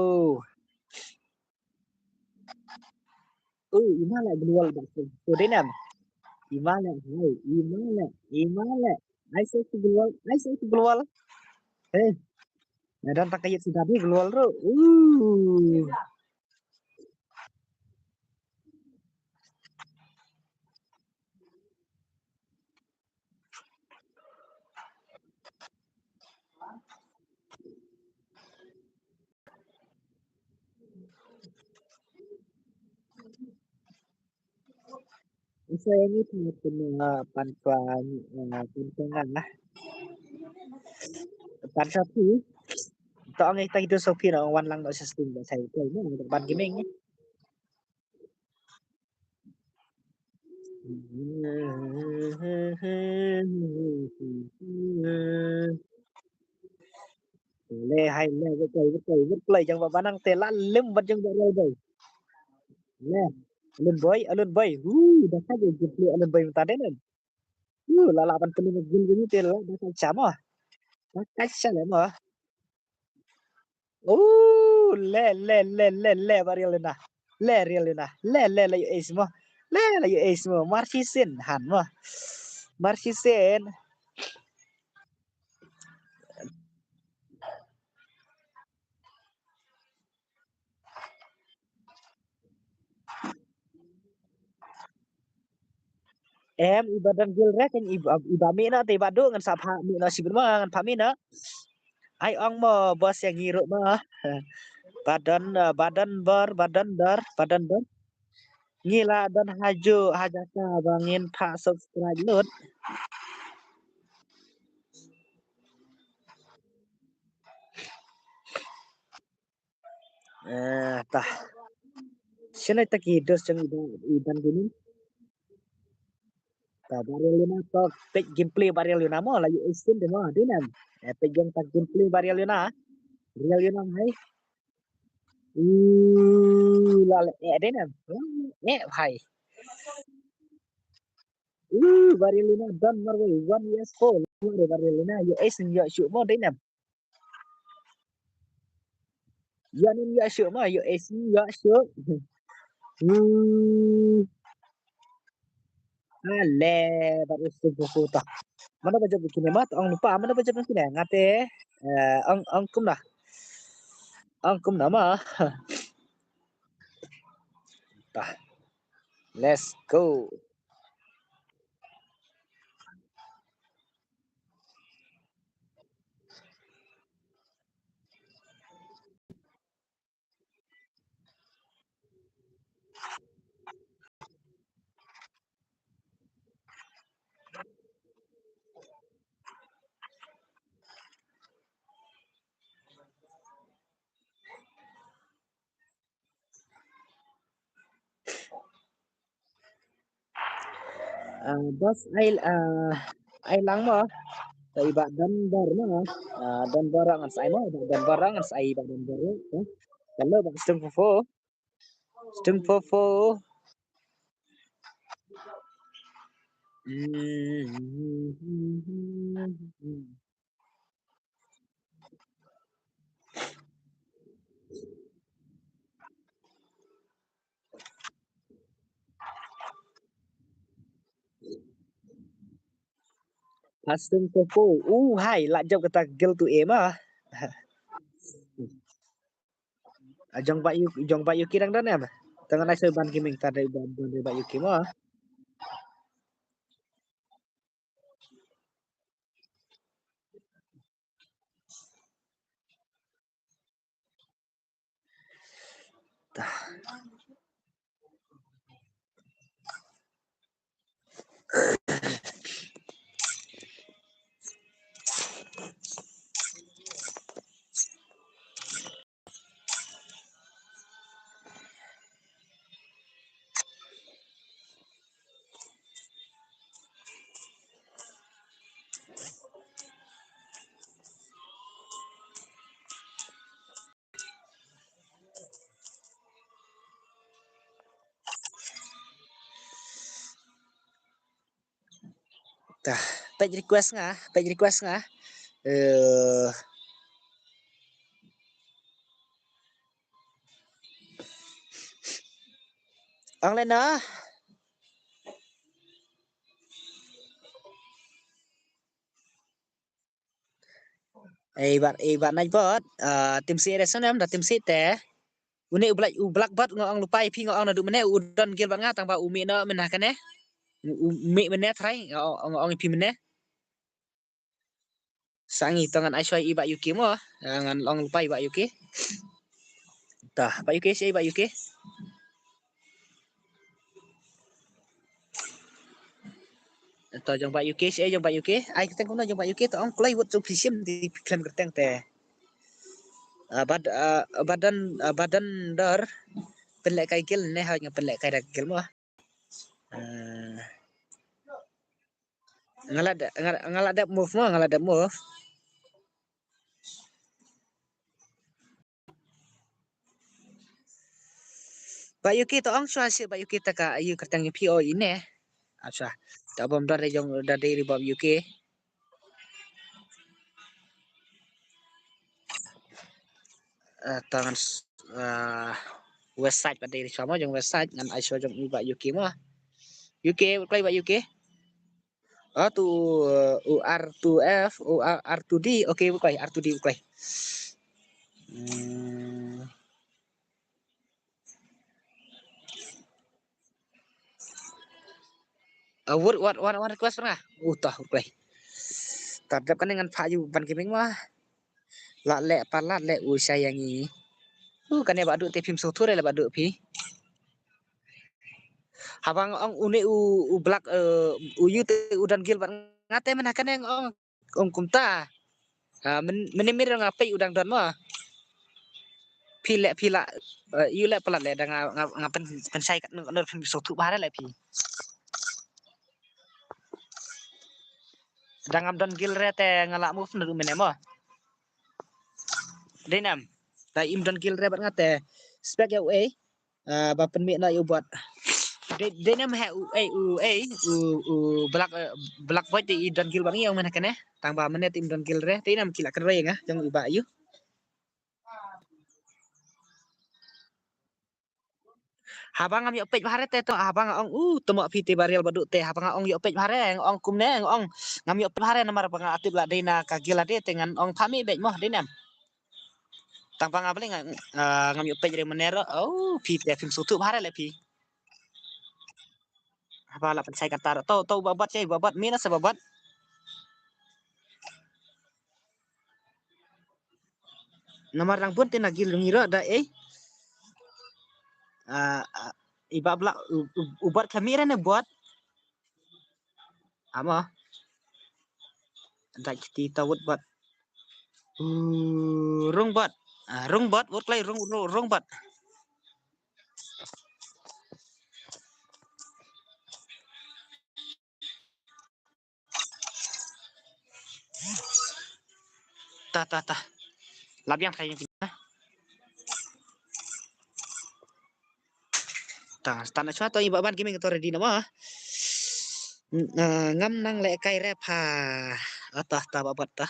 Oh, ima le global ba sta fu, dei nam. Ima le, hai, ima le, ima le. Ai se global, ai se global. Eh, na dan tak kayit sudah di global tu. Uh. Isa ini punya punya pantuan, eh, pantuan lah. Pantuan tu. Tak ngai tak itu sopi na wan lang no sistem ba sai ko no ban gaming. Le hai le, wet klai, wet klai, wet klai, jong ba ba nang te la lim bad jong Barial boy. Le, Alun boy, Alun boy. Hu, da ka je jep le Alun boy mynta de nen. Hu, la la ban pynlong gul gul te la da ka cha mo. Da ka cha le mo. Uh, le, le, le, le, le, Barial Luna. Le, Rial Luna. Le, le, la ïoh ace mo. Le, la ïoh ace mo. Marchisen, han mo. Marchisen. Em, i ba don gil re kan i ba, i ba mih na te i ba duh ngan sa pha mih na sibit ma ngan pha mih na. Ai ong mo boss ïa ngi ruh ma. Ba don, eh, ba don bor, ba don dor, ba don dor. Ngi la don ha ju ha jaka ba ngin pha subscribe lut. Eh, ta. Shin ai ta ki dos jong i ba, i ban ginin. Ta Barial Luna to peit gameplay Barial Luna mo la ïoh ace de mo dei nam. Eh, peit jong ta gameplay Barial Luna. Rial Luna hai. Uh, la le eh dei nam. Eh hai. Uh, Barial Luna don marwei one yes four. Barial Luna ïoh ace ïoh shuh mo dei nam. Ïa nin ïa shuh ma, ïa eh shuh, ïa shuh. Hmm. Ale, baru shuh buku ta. Mano ba jop kine ma, ong lupa, mano ba jop kine, nga te, eh, ong, ong kumno. Ong kumno ma. Ta. Let's go. Ah, bas ai, ah, ai lang mo. Sa i ba Don Bor mo. Ah, Don Bor ngan sa ai mo. Ba Don Bor ngan sa ai ba Don Bor. Eh. Hello, ba Stung Fofo. Stung Fofo. Pasung Koko. Uh, hai, lah jop kata gel tu eh ma. Ah, jong ba yu, jong ba yu ki dang don em. Tangan ai soi ban gaming ta dei ban, ban dei ba yu ki ma. Ta, page request nga, page request nga. Eh, ang lena. Ei, ba, ei, ba nai bot, ah, tim si re sonem da tim si te. Une u black, u black bot nga ong lupai phi nga ong na du mene u don gil bat nga tang ba u mi no mena kane. U mi mene trai nga ong, ong phi mene. Sangi to ngan ai shwai i ba yuki mo. Ah, ngan ong lupai i ba yuki. Ta, ba yuki si i ba yuki. To jong ba yuki si jong ba yuki. Ai kyrteng kumno jong ba yuki to ong kloi wut tu phi sim di klem kyrteng te. Ah, bad, ah, badan, ah, badan dor. Pynleh kai gil ne ha nga pynleh kai da gil mo. Ah. Nga la dep, nga la, nga la dep move mo, nga la dep move. Ba yuki to ong shwa si ba yuki ta ka ayu kyrteng phi o ine. Acha. Ta bom dor de jong da de ri ba yuki. Eh, tangan, eh, website ba de ri shwa mo jong website ngan ai shwa jong i ba yuki mo. Yuki, kloi ba yuki. Ah, tu, uh, R two F, uh, R two D. Okay, bukai, R two D bukai. Hmm. Uh, what, what, what, what request pernah? Uh, tah, bukai. Tadap kan dengan Pak Yu ban gaming mah. La leh palat leh u sayang i. Uh, kane ba duk te phim suthu re la ba duk phi. Haba nga ong une u, u blak, eh, u yu te u don gil bad nga te mynta kane nga ong, ong kumta. Ah, men, men mir nga peit u dang don mo. Phi leh phi la, eh, yu leh palat leh da nga, nga, nga pyn, pynshai kat nur phin suthu bha re leh phi. Da ngam don gil re te nga la move na du mene mo. Dei nam. Da im don gil re bad nga te spek ya u ei. Ah, ba pynmih na yu bot. Dei, dei nam he u ei, u ei, u, u blak, eh, blak bot dei i don gil bad ngi ong mene kane. Tang ba mene te im don gil re. Dei nam ki la kyroi nga jong u ba yu. Haba ngam ïoh peit bha re te to, haba nga ong, uh, tymok phi te ba rial ba duk te, haba nga ong ïoh peit bha re, nga ong kumne, nga ong, ngam ïoh peit bha re namar ba nga tip la dei na ka gil lade te ngan ong pha mi beit mo, dei nam. Tang ba nga bling, ah, ngam ïoh peit re mene ro, oh, phi te phim suthu bha re le phi. Haba la pynshai kata ro, to, to ba bot, chai ba bot, mi na sa ba bot. Namar dang bun te na gil ngi ro da ei. Ah, ah, i ba blak u, u, u bot kami re ne bot. Ama. Da kiti ta wut bot. Uh, rung bot. Ah, rung bot, wut klai rung, rung, rung bot. Ta, ta, ta. Lap yang khaïi. Ta, start na chwa to i ba ban gaming to ready na ma. Ngam nang leh kai rep ha. Ata ta ba bat ta.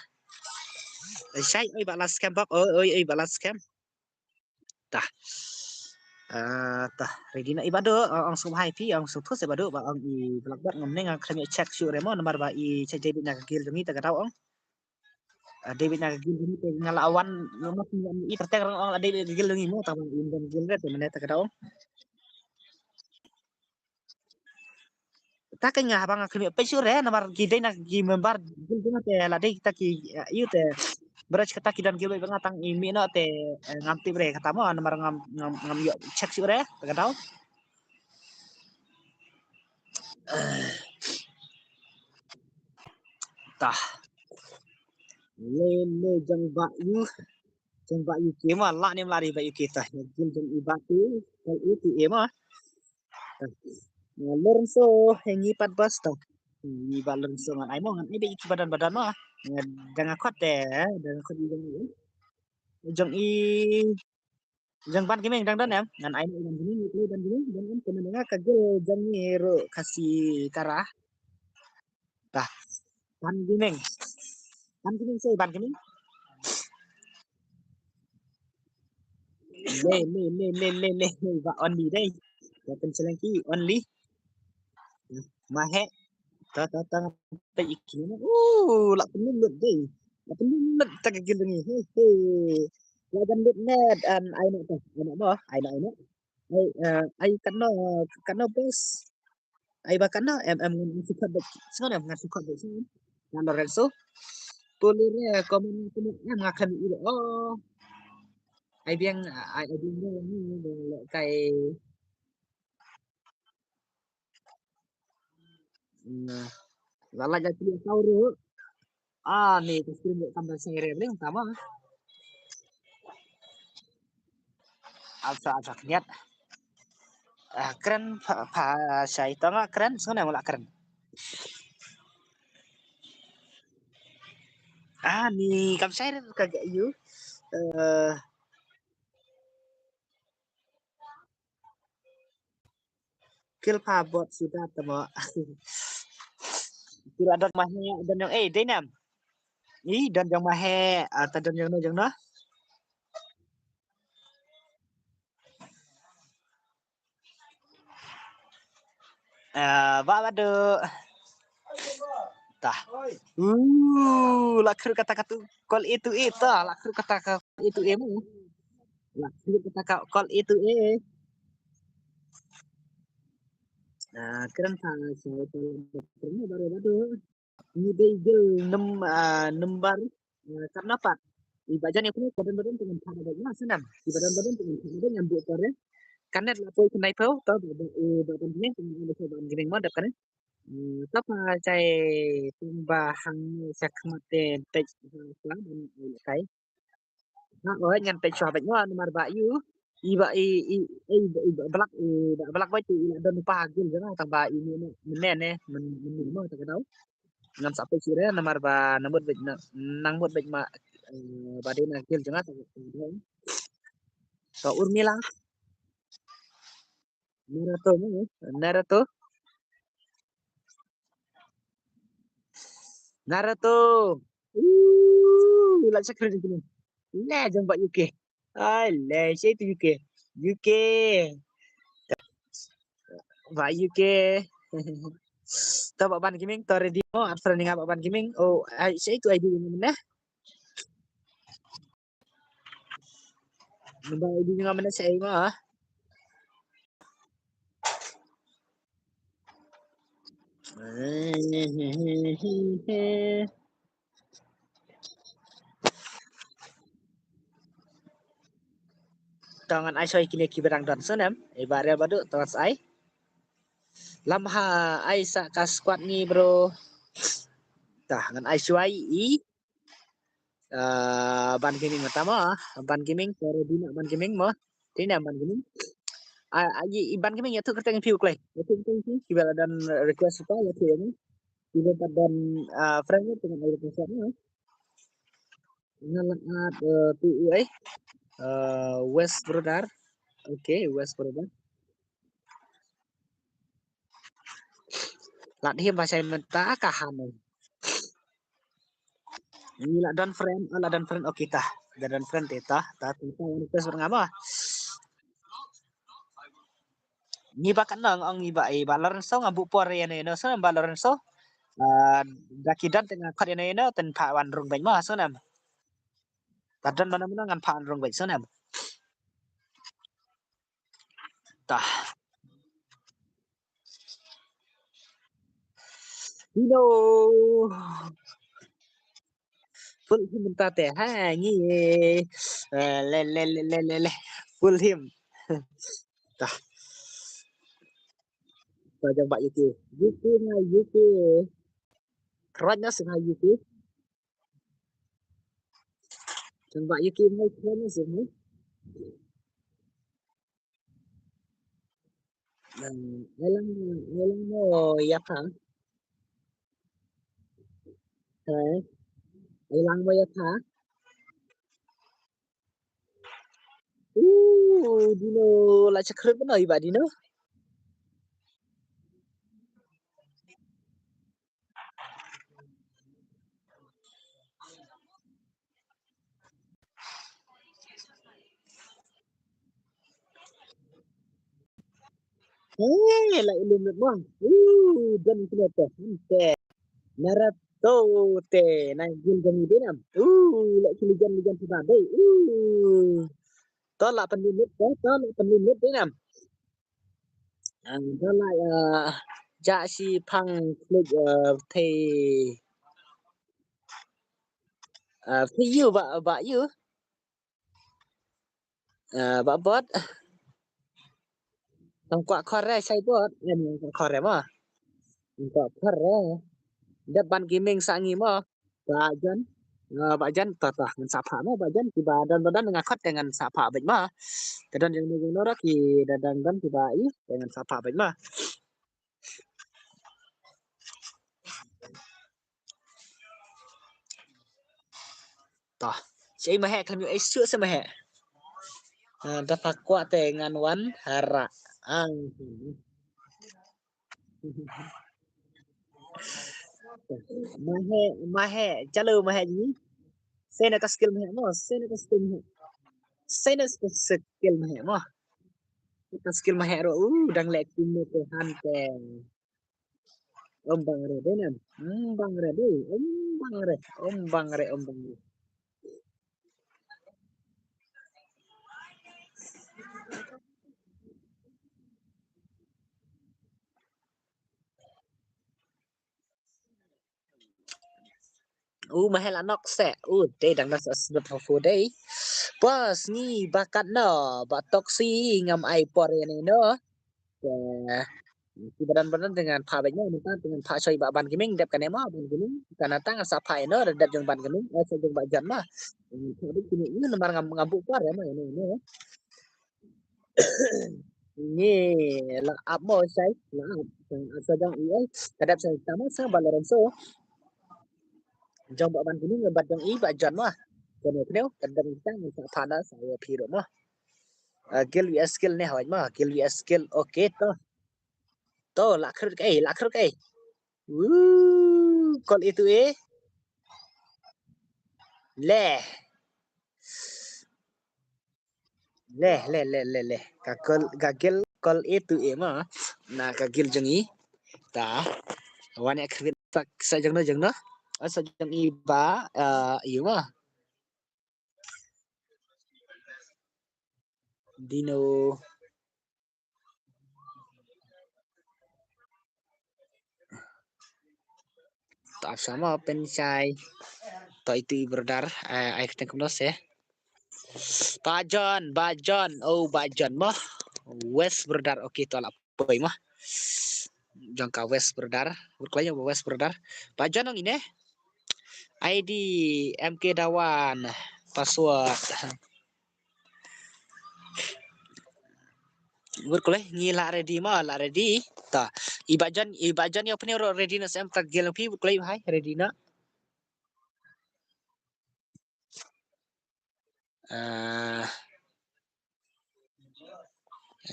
Shai oi ba last camp bak oi oi oi ba last camp. Ta. Ta ready na i ba do ong sum hai pi ong sum thus i ba do ba ong i black bat ngam neng khlem check shu remo namar ba i check David na ka gil jong i ta ka daw ong. David na ka gil jong i te nga la wan ngam i terteng rong ong la David ka gil jong i mo ta ba i ban gil re te mane ta ka daw ong. Ta ka nga haba nga khlem peit shuh re namar ki dei na ki member gil jong nga te la dei kita ki ïu te brach kata ki don gil ba nga tang i mi no te ngam tip re kata mo namar ngam ngam ngam ïoh check shuh re ta ka daw. Ta le le jong ba ïu jong ba ïu ki ma la nim la ri ba ïu ki ta gil jong i ba tu kal i tu e ma. Lorenzo hengi pat bas ta. Ni ba Lorenzo ngan ai mo ngan ai ba iki badan badan mo. Dang akot te dang akot i jong i jong i jong ban kimeng dang dan em ngan ai mo ban kimeng ni ban kimeng ban em temen nga ka gil jong ni ro kasi kara. Bah ban kimeng ban kimeng sei ban kimeng. Le le le le le le le ba only dei. Ba pen selengki only. Mahe ta ta ta ta iki ni. Uh la penulut dei. La penulut ta ka gil ni. He he. La jan lut net an ai no ta. Ai no mo ai no ai no. Ai ai kano kano bos. Ai ba kana em em ngan suka bet. Sngone ngan suka bet sngone. Ngan Lorenzo. Pulire komen tu em nga kan ilo. Oh. Ai biang ai ai biang ni ni le kai. Nah. Lala jadi tahu ru. Ah ni tu screen kan dah sengere ni utama. Asa asa niat. Ah kren pa pa sai tong ah kren sngone mula kren. Ah ni kam sai ka ga yu. Eh Kilpa bot suda tamo. Kila don mahe don jong eh dei nam. I don jong mahe ata don jong no jong no. Ah ba ba do. Tah. Uh la khru kata katu kol itu ita la khru kata ka itu emu. La khru kata ka kol itu eh. Ah kren ta sa ta kren baru baru. Ni dei gil nem ah nembar ah, karena pat. Iba jan aku ni badan badan dengan pada badan senam. Iba badan badan dengan pada badan yang buat kore. Kanet la poi kenai pau ta ba ba eh ba ban ni dengan ada coba gering ma dap kanet. Hmm, ta pa chai tung ba hang ni sa khmat te pej ha sa ban kai. Ha oi ngan pej shuwa bej ma namar ba yu. I ba i i i ba blak i ba blak ba tu i la don pa gil jana ta ba i ni ne ne ne men men ma ta ka dau. Ngan sa pej shuwa namar ba nang mut bej nang mut bej ma ba dei na gil jana ta ka dau. So Urmila. Naruto mo, Naruto. Naruto. Uh, la chakra ni kini. Le jong ba U K. Ai le sei tu U K. U K. Ba U K. To ba ban kiming to ready mo at friend nga ba ban kiming. Oh, ai sei tu ai di ni ne. Number I D nga mana sa ai ma. Tangan ai soi kini ki barang dan senem. Iba real badu tangan ai. Lam ha ai sa ka squad ni bro. Tah ngan ai soi i. Ah, ban gaming mata mo, ban gaming, pero di na ban gaming mo. Di na ban gaming. Ah, ah, i, i ban gaming ya tu kerteng piu klai. Ya tu kerteng piu, kiba la dan request pa, ya tu ya ni. Kiba la dan ah, friend ni dengan ai request ni. Ngalat eh, tu ai. Eh, West Brother. Okay, West Brother. Lad him ba shai mynta ka han. Ngi la don friend, oh, la don friend, okay ta. La don friend te ta, ta, ta, ta, ta, ta, ta, ta, ta, Ngi ba kan nang ong ngi ba, eh, ba Lorenzo nga buh por ïa ne no, so nam ba Lorenzo. Ah, da ki don te nga khot ïa ne no, ten pha wan rung bad ma, so nam. Ta don mana mana ngan pha wan rung bad, so nam. Ta. Hello. Full him mynta te. Ha, ngi. Eh, le, le, le, le, le, le. Full him. Ta. Ta jang ba U K. U K na U K. Right na sing ha U K. Jang ba U K mai right na sing ha. Elang, elang mo ïa pha. Hai. Elang mo ïa pha. Uh, dino la chakhrut bano iba dino. Hei, la ilim lut mo. Uh, dan kilo te. Hante. Narato te. Na gil gami denam. Uh, la kilo gan gil gami ba dei. Uh. To la pan limit te. To la pan limit denam. Ang da la, uh, ja shi phang klik, uh, te. Uh, te yu ba, ba yu. Ah, ba bot. Tang kwah khore shai bot. Yan kwah khore ma. Kwah khore. Dep ban gaming sa ngi ma. Ba jan. Ah, ba jan ta ta ngan sa pha ma ba jan kiba don ba don nga khot te ngan sa pha bad ma. Te don yang ngi nora ki da dang don kiba i te ngan sa pha bad ma. Toh. Shi ma he khlem ïoh ai shuh shi ma he. Ah, da pha kwah te ngan wan hara. Ang. Ma he, ma he, chalo ma he ji. Sena ka skill ma he mo, sena ka skill ma he. Sena ka skill ma he mo. Ka skill ma he ro, uh, dang leh kum te han te. Om bang re de nam. Om bang re de. Om bang re. Om bang re. Om bang re. U ma he la nok se. U dei dang nas asbet fo fo dei. Bos ngi ba kat no ba toksi ngam ai por ïa ne no. Te ki badan badan te ngan pha bad ne mynta te ngan pha shoi ba ban gaming dep kane ma ban gaming. Kana tang sa pha ïa no dep jong ban gaming. Eh, sa jong ba jan ma. Pha bad kine ïa namar ngam ngam buh por ïa ma ïa ne no. Ngi la ap mo shai la ap sa jong i ai ka dep sa tama sa ba Lorenzo. Jong ba ban kini ngi bat jong i ba jan mo. Kene kene ka dep sa ngi sa thana sa ya phi ro mo. Ah, gil wi skill ne hawai mo gil wi skill. Okay to. To la khrut kai la khrut kai. Woo, kol itu eh. Leh. Leh, leh, leh, leh, leh. Ka gil, ka gil kol itu eh ma. Na ka gil jong i. Ta. Wan ya khwit sa jong no jong no. Sa jong i ba, eh, i ma. Dino. Ta sama pen chai. To itu i brother, eh, ai keten kumno se. Ba John, ba John, oh ba John mo. West brother, okay to la poi mo. Jong ka West brother, berkelai West brother. Ba John ong ine. I D M K Dawan, password. Berkelai ngi la ready ma la ready. Ta. Iba jan iba jan ïa pynïaw ready na sem ta gel pi berkelai hai ready na. Ah.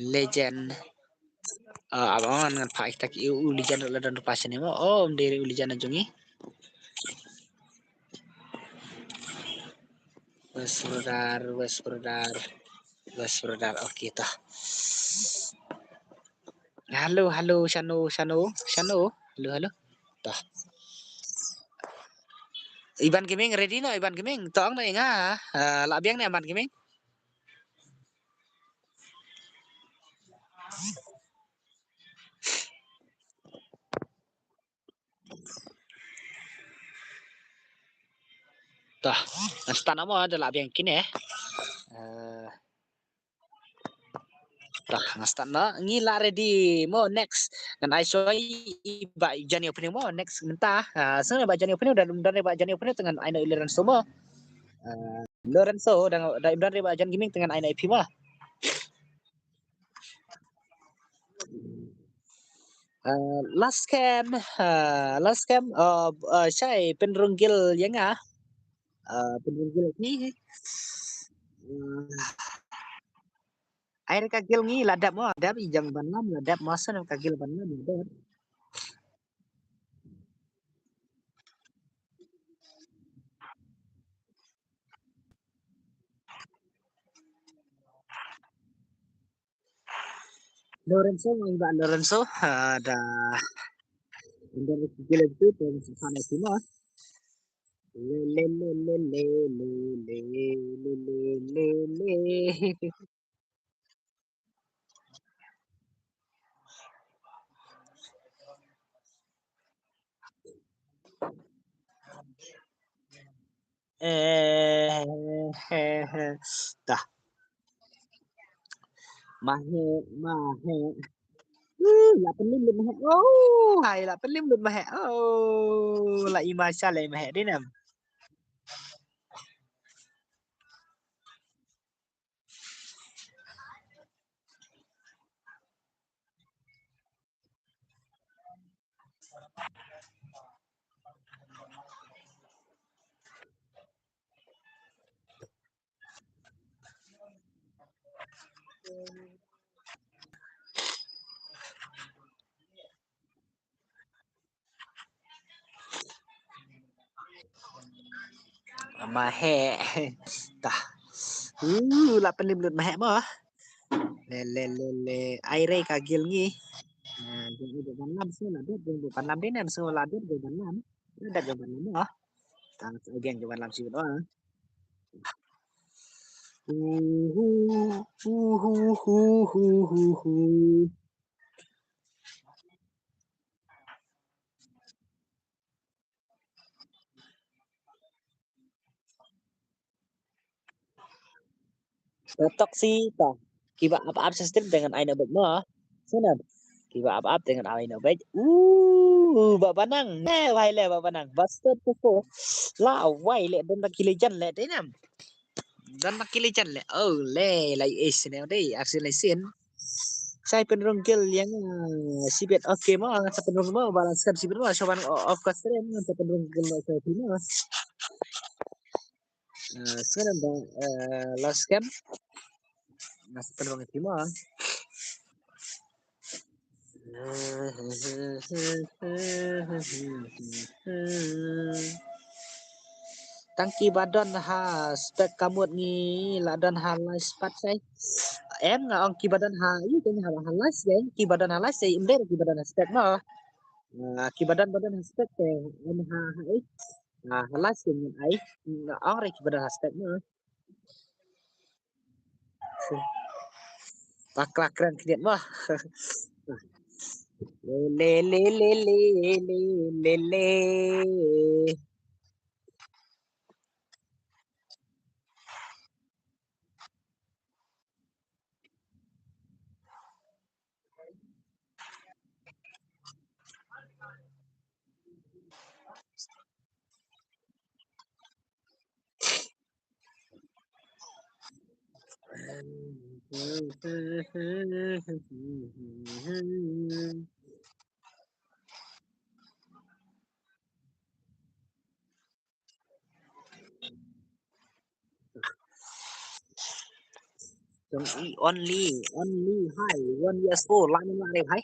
Legend. Ah, abang ngan phah ïa kita ki u, u Lijan la don ruh pa shane mo. Oh, um dei u Lijan jong ngi. West Brother, West Brother, West Brother. Okay, ta. Hello, hello, shano, shano, shano. Hello, hello. Ta. Iban Gaming ready no, Iban Gaming. Tong na inga. Ah, la biang ne Iban Gaming. Tah, ngan start na mo, da la biang kine. Eh, tah, ngan start na. Ngi la ready mo, next. Ngan ai soi i Bah Johnny opening mo, next mynta. Ah, sngewbha Bah Johnny opening, da dang Bah Johnny opening, te ngan ai na i Lorenzo mo. Ah, Lorenzo, da dang Bah Johnny Gaming, te ngan ai na i phi mo. Ah, last scam, ah, last scam, ah, ah, shai pynrung guild ïa nga. Ah, pynrung guild ni. Ah, ai re ka guild ngi la dep mo, dep i jong ban lam la dep mo, san ka guild ban lam la dep. Lorenzo, mo i Bah Lorenzo, ah, da. Anda gila tu, tu sana tu lah. Le, le, le, le. Eh, he, he. Tah. Mahe, mahe. Uh, la pynlim lut mahe. Oh, hai, la pynlim lut mahe. Oh, la i ma sha la i mahe dei nam. Mahe. Tah. Uh, la pynlim lut mahe mo. Le, le, le, le. Ai re ka guild ngi. Eh, jong u ban lam sngewbha la dep, jong u ban lam dei nam sngewbha la dep, jong u ban lam. La dep jong u ban lam mo. Tang sa again jong u ban lam sngewbha. Uh, uh, uh. Tok si ta. Kiba ap ap sa stream te ngan ai na bad mo. Sana. Kiba ap ap te ngan ai na bad. Uh, Bah Banang. Ne, wai le Bah Banang. Bastard tu ko. La wai le don ta ki Lijan le dei nam. Don ta ki Lijan le. Oh, le la U S ne dei. Arsi le sin. Sai pynrung guild ïa nga, ah, sibit. Okay mo, sa pynrung mo, ba la scam sibit mo, sa ban o-, off ka stream, sa pynrung guild mo, sa pynrung mo. Ah, sekarang ba, ah, la scam. Nga sa pynrung ïa phi mo. Tang kiba don ha spec ka mut ngi la don ha live pat sai. Em nga ong kiba don ha, ïa kane ha, ha live sai, kiba don ha live sai, em dei kiba don ha spec mo. Ah, kiba don ba don ha spec te em ha, ha, eh. Ah, ha live sai ngan ai, nga ong re kiba don ha spec mo. Pakla kren kniat mo. Le, le, le, le. Jong i only, only hai, one years old, la ning la re hai.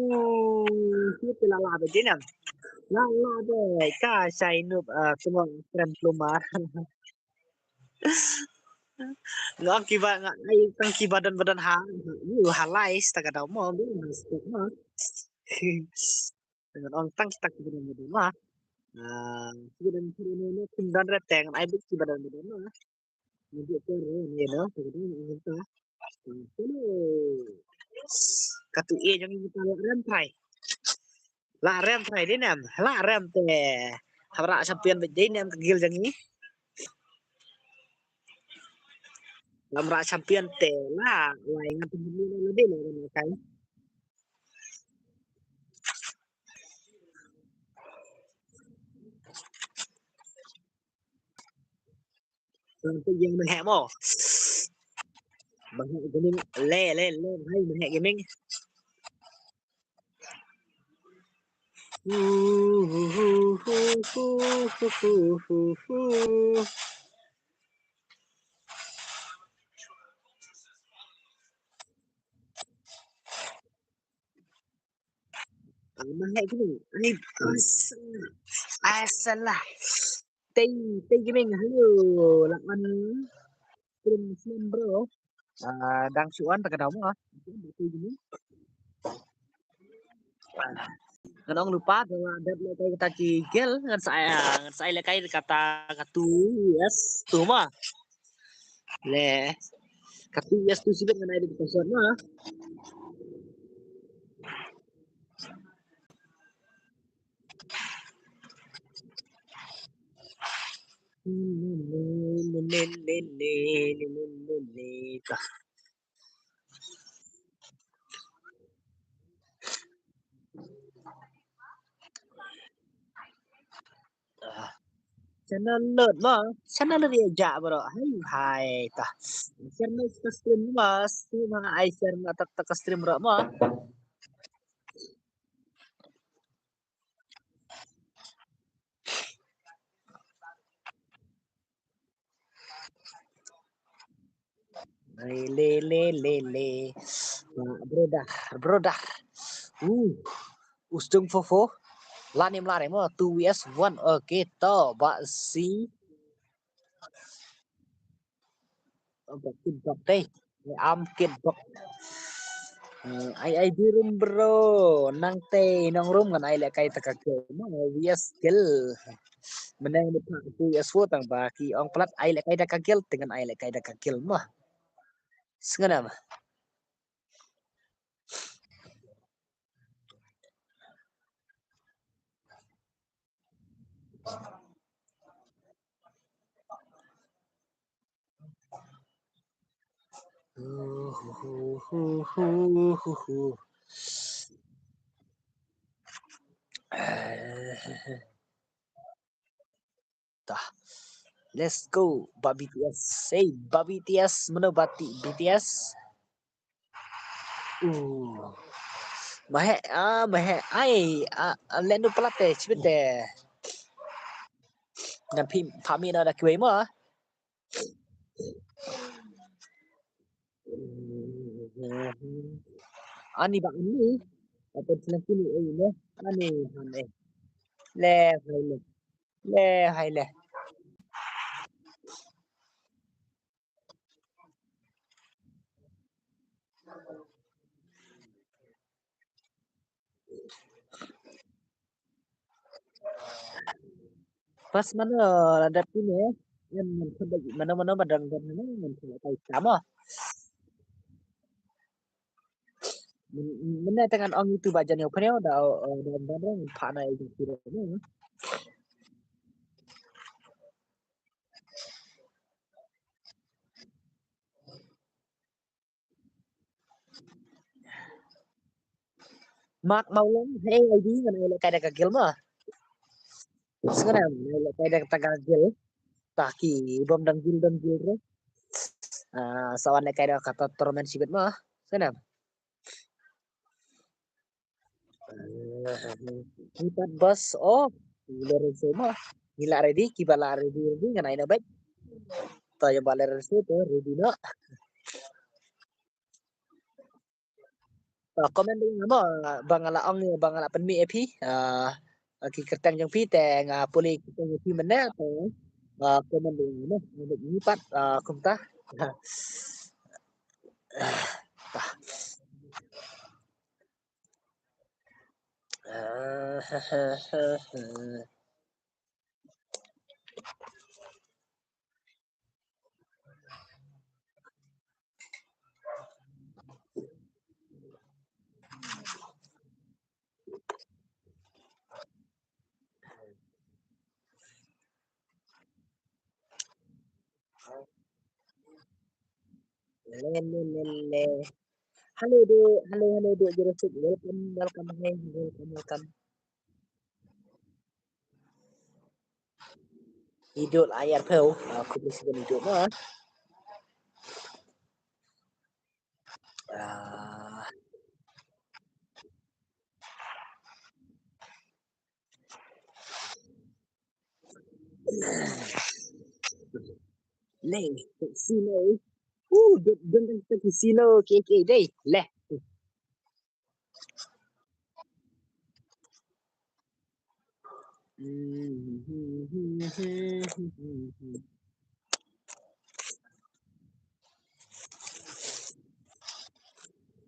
Shu te la la ba jinam. La la ba ka shai nup, ah, tengok kren plumar. Ngak kiba ngak ai tang kiba don ba don ha. Yu ha lai sta ka dau mo bi mas mo. Ngan ong tang kita kiba don ba don ma. Ah, kiba don kiba don kum don re teng ai bit kiba don ba don ma. Ngan bit ko re ni no. Kiba don ong ta. Hello. Katu e jong kita la rem trai. La rem trai dei nem. La rem te. Hamra champion bit dei nem ka gil jong i. Hamra champion te la. Lai ngan tu ni la dei la rem kai. Bang tu yang menghe mo. Menghe gaming le le le hai menghe gaming. Menghe gaming. Ai, as-, asalah. Tei, tei gaming. Hello. Lawan. Stream, stream, bro. Ah, dang shu on ta ka dau mo. Tei gaming. Ngan ong lypa da la dep lehkai kata ki gel ngan sa ai, ah, ngan sa ai lehkai kata ka tu, yes, tu ma. Le. Ka tu, yes, tu sibit ngan ai da ka shot ma. Channel lut mo, channel lut ïa ja bro. Hai hai ta. Share ma ka stream mo, stream ha ai share ma ta ka stream bro mo. Le le le le le. Brother, brother. Uh. Ustung fofo. Lani mlare mo two vs one. Okay, to ba si. Bok kit bok tei. Am kit bok. Ai ai birum bro. Nang tei nong rum ngan ai lehkai ta ka kill. Ma V S kill. Menang ni pa V S four tang ba ki ong plat ai lehkai ta ka kill. Tengan ai lehkai ta ka kill ma. Sngana ma. Tah. Let's go. Ba B T S. Hey, ba B T S. Mano ba ti B T S? Uh. Mahe, ah, mahe. Ai, ah, ah, lendu pelate, chibit de. Ngan phi, pha mi na da kiwei mo. Ani ba ani. Apa sila kini, eh, le. Ani, han, eh. Le, hai, le. Le, hai, le. Pas mano la dep kine, em, mano, mano ba dang dang ne, em, kai sama. Mene tangan ong itu ba jan yo pene da, da, da, da, pa na itu kira ne. Mark Mawlong, hey, ai di ngan ai lehkai da ka guild ma. Sngewbha ngan ai lehkai da ka guild. Ta ki bym dang guild dang guild re. Ah, sa wan lehkai da kata tournament shibit ma. Sngewbha. Ngi pat bas, oh, ngi la ready ma. Ngi la ready, kiba la ready, ready ngan ai na bait. Ta ïa ba la ready to ready na. Ah, comment dei nga mo, ba nga la ong, ba nga la pynmih ïa phi, ah, ki kyrteng jong phi te nga pule kyrteng jong phi mynne te, ah, comment dei nga mo, ngi pat, ah, kumta. Ah, ta. Ah, ha, ha, ha, ha. Le, le, le, le. Hello, Duh. Hello, hello, Duh Jurassic. Welcome, welcome, hi, welcome, welcome. Iduh la ïa phew. Ah, khublei shibun Iduh mo. Ah. Le, sino. Uh, don, don, don, sino. Okay, okay, dei. Le.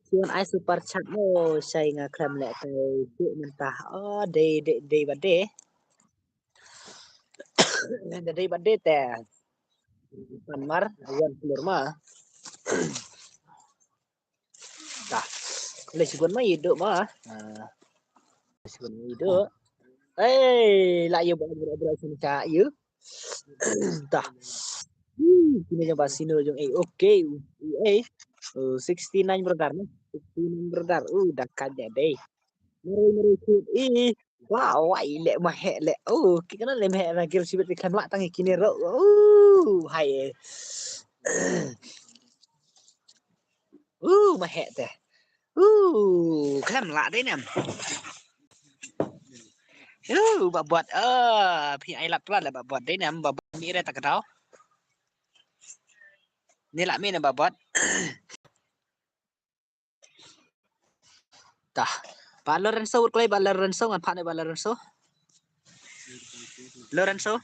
Shuwa ai super chat mo, shai nga khlem leh te dei mynta. Oh, dei, dei, dei bad dei. Dei bad dei te. Pan mar, wan keluar ma. Dah. Khublei shibun ma Iduh ma. Ah. Khublei shibun ma Iduh. Hey, la ïa ba bra bra sini ka ïa. Dah. Hmm, kine jong ba sino jong eh. Okay. Eh. Oh, sixty nine brother no. Sixty nine brother. Uh, dah ka dei. Mari mari kut. Eh. Wow, wai leh ma heh leh. Oh, ki kana leh ma heh na gil sibit ki khlem lah tang kine ro. Oh, hai. Uh, ma heh te. Uh, khlem lah dei nem. Uh, ba bot. Ah, phi ai lap pla leh ba bot dei nem, ba bot mi re ta ka dau. Ni lah mi ne ba bot. Tah. Ba Lorenzo, wut kloi ba Lorenzo, ngan phah ne ba Lorenzo. Lorenzo.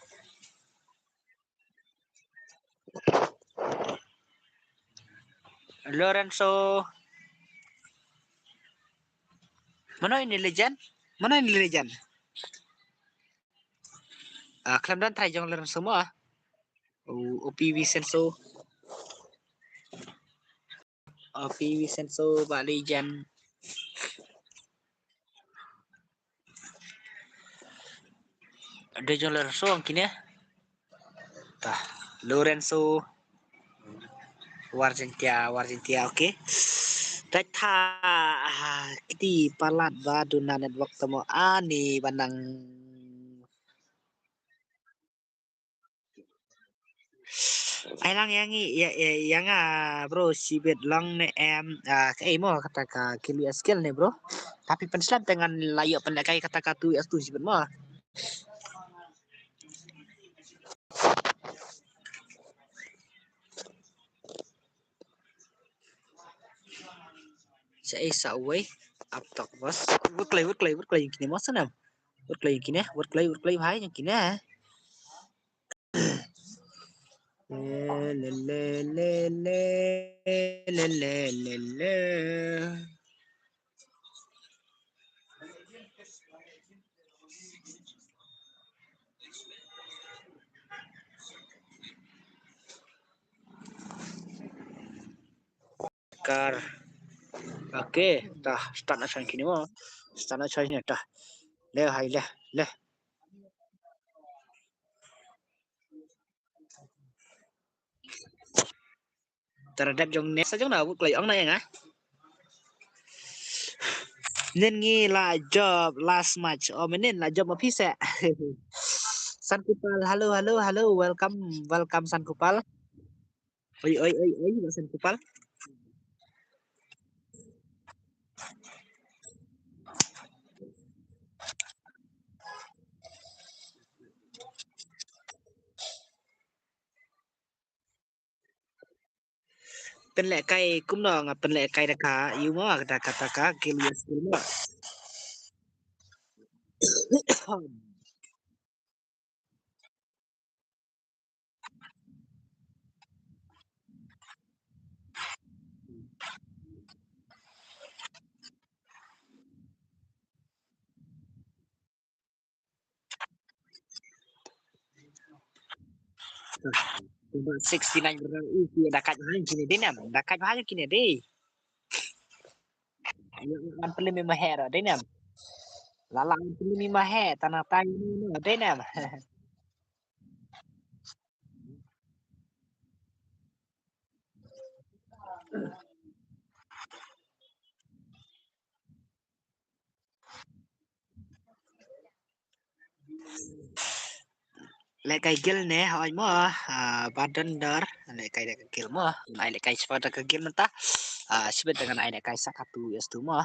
Lorenzo. Mano ini legend? Mano ini legend? Ah, khlem don trai jong Lorenzo mo ah. O, O P V Senso. O P V Senso ba legend. Dei jong Lorenzo ang kine. Tah, Lorenzo. Warjentia, Warjentia, okay. Tah, tah, ah, kiti palat ba duna network tamo ani banang. Ai lang ïa ngi, ïa, ïa, ïa nga, bro, shibit long ne em, ah, kaei mo kata ka kili skill ne, bro. Tapi pynslem te ngan la ïoh pynlehkai kata ka tu ïa tu shibit mo. Sa ei sa uwei, ap tok bos. Wut kloi, wut kloi, wut kloi ïa kine mo sa nam. Wut kloi ïa kine, wut kloi, wut kloi bhai ïa kine. Le, le, le, le, le, le, le, le, le. Kar. Okay, tah, start na shang kini mo. Start na shang ne tah. Le hai le, le. Tara dep jong ne sa jong na wut kloi ong na ïa nga. Nen ngi la jop last match. Oh, menen la jop ma phi se. San Kupal, hello, hello, hello. Welcome, welcome San Kupal. Oi, oi, oi, oi, San Kupal. Pynlehkai kumno nga pynlehkai da ka ïu mo, da kata ka guild skill mo. Sixty nine berang isi da kat hang kini dei nam, da kat hang kini dei. Wan peli mi mahe ro dei nam. Lala wan peli mi mahe tanah tai ni no dei nam. Lehkai guild ne hoi mo, ah, Badondar, lehkai da ka guild mo, ai lehkai spa da ka guild mynta, ah, sibit dengan ai lehkai sa ka two S two mo.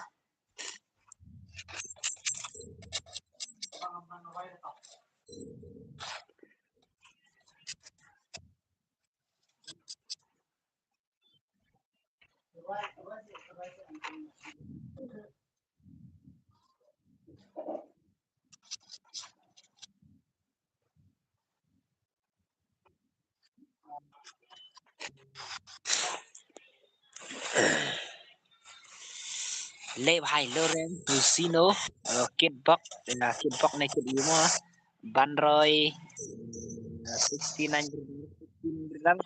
Leh bhai Loren Tusino, uh, Kitbok, uh, Kitbok ne Kit Yumo, Banroi, uh, sixty nine, sixty nine.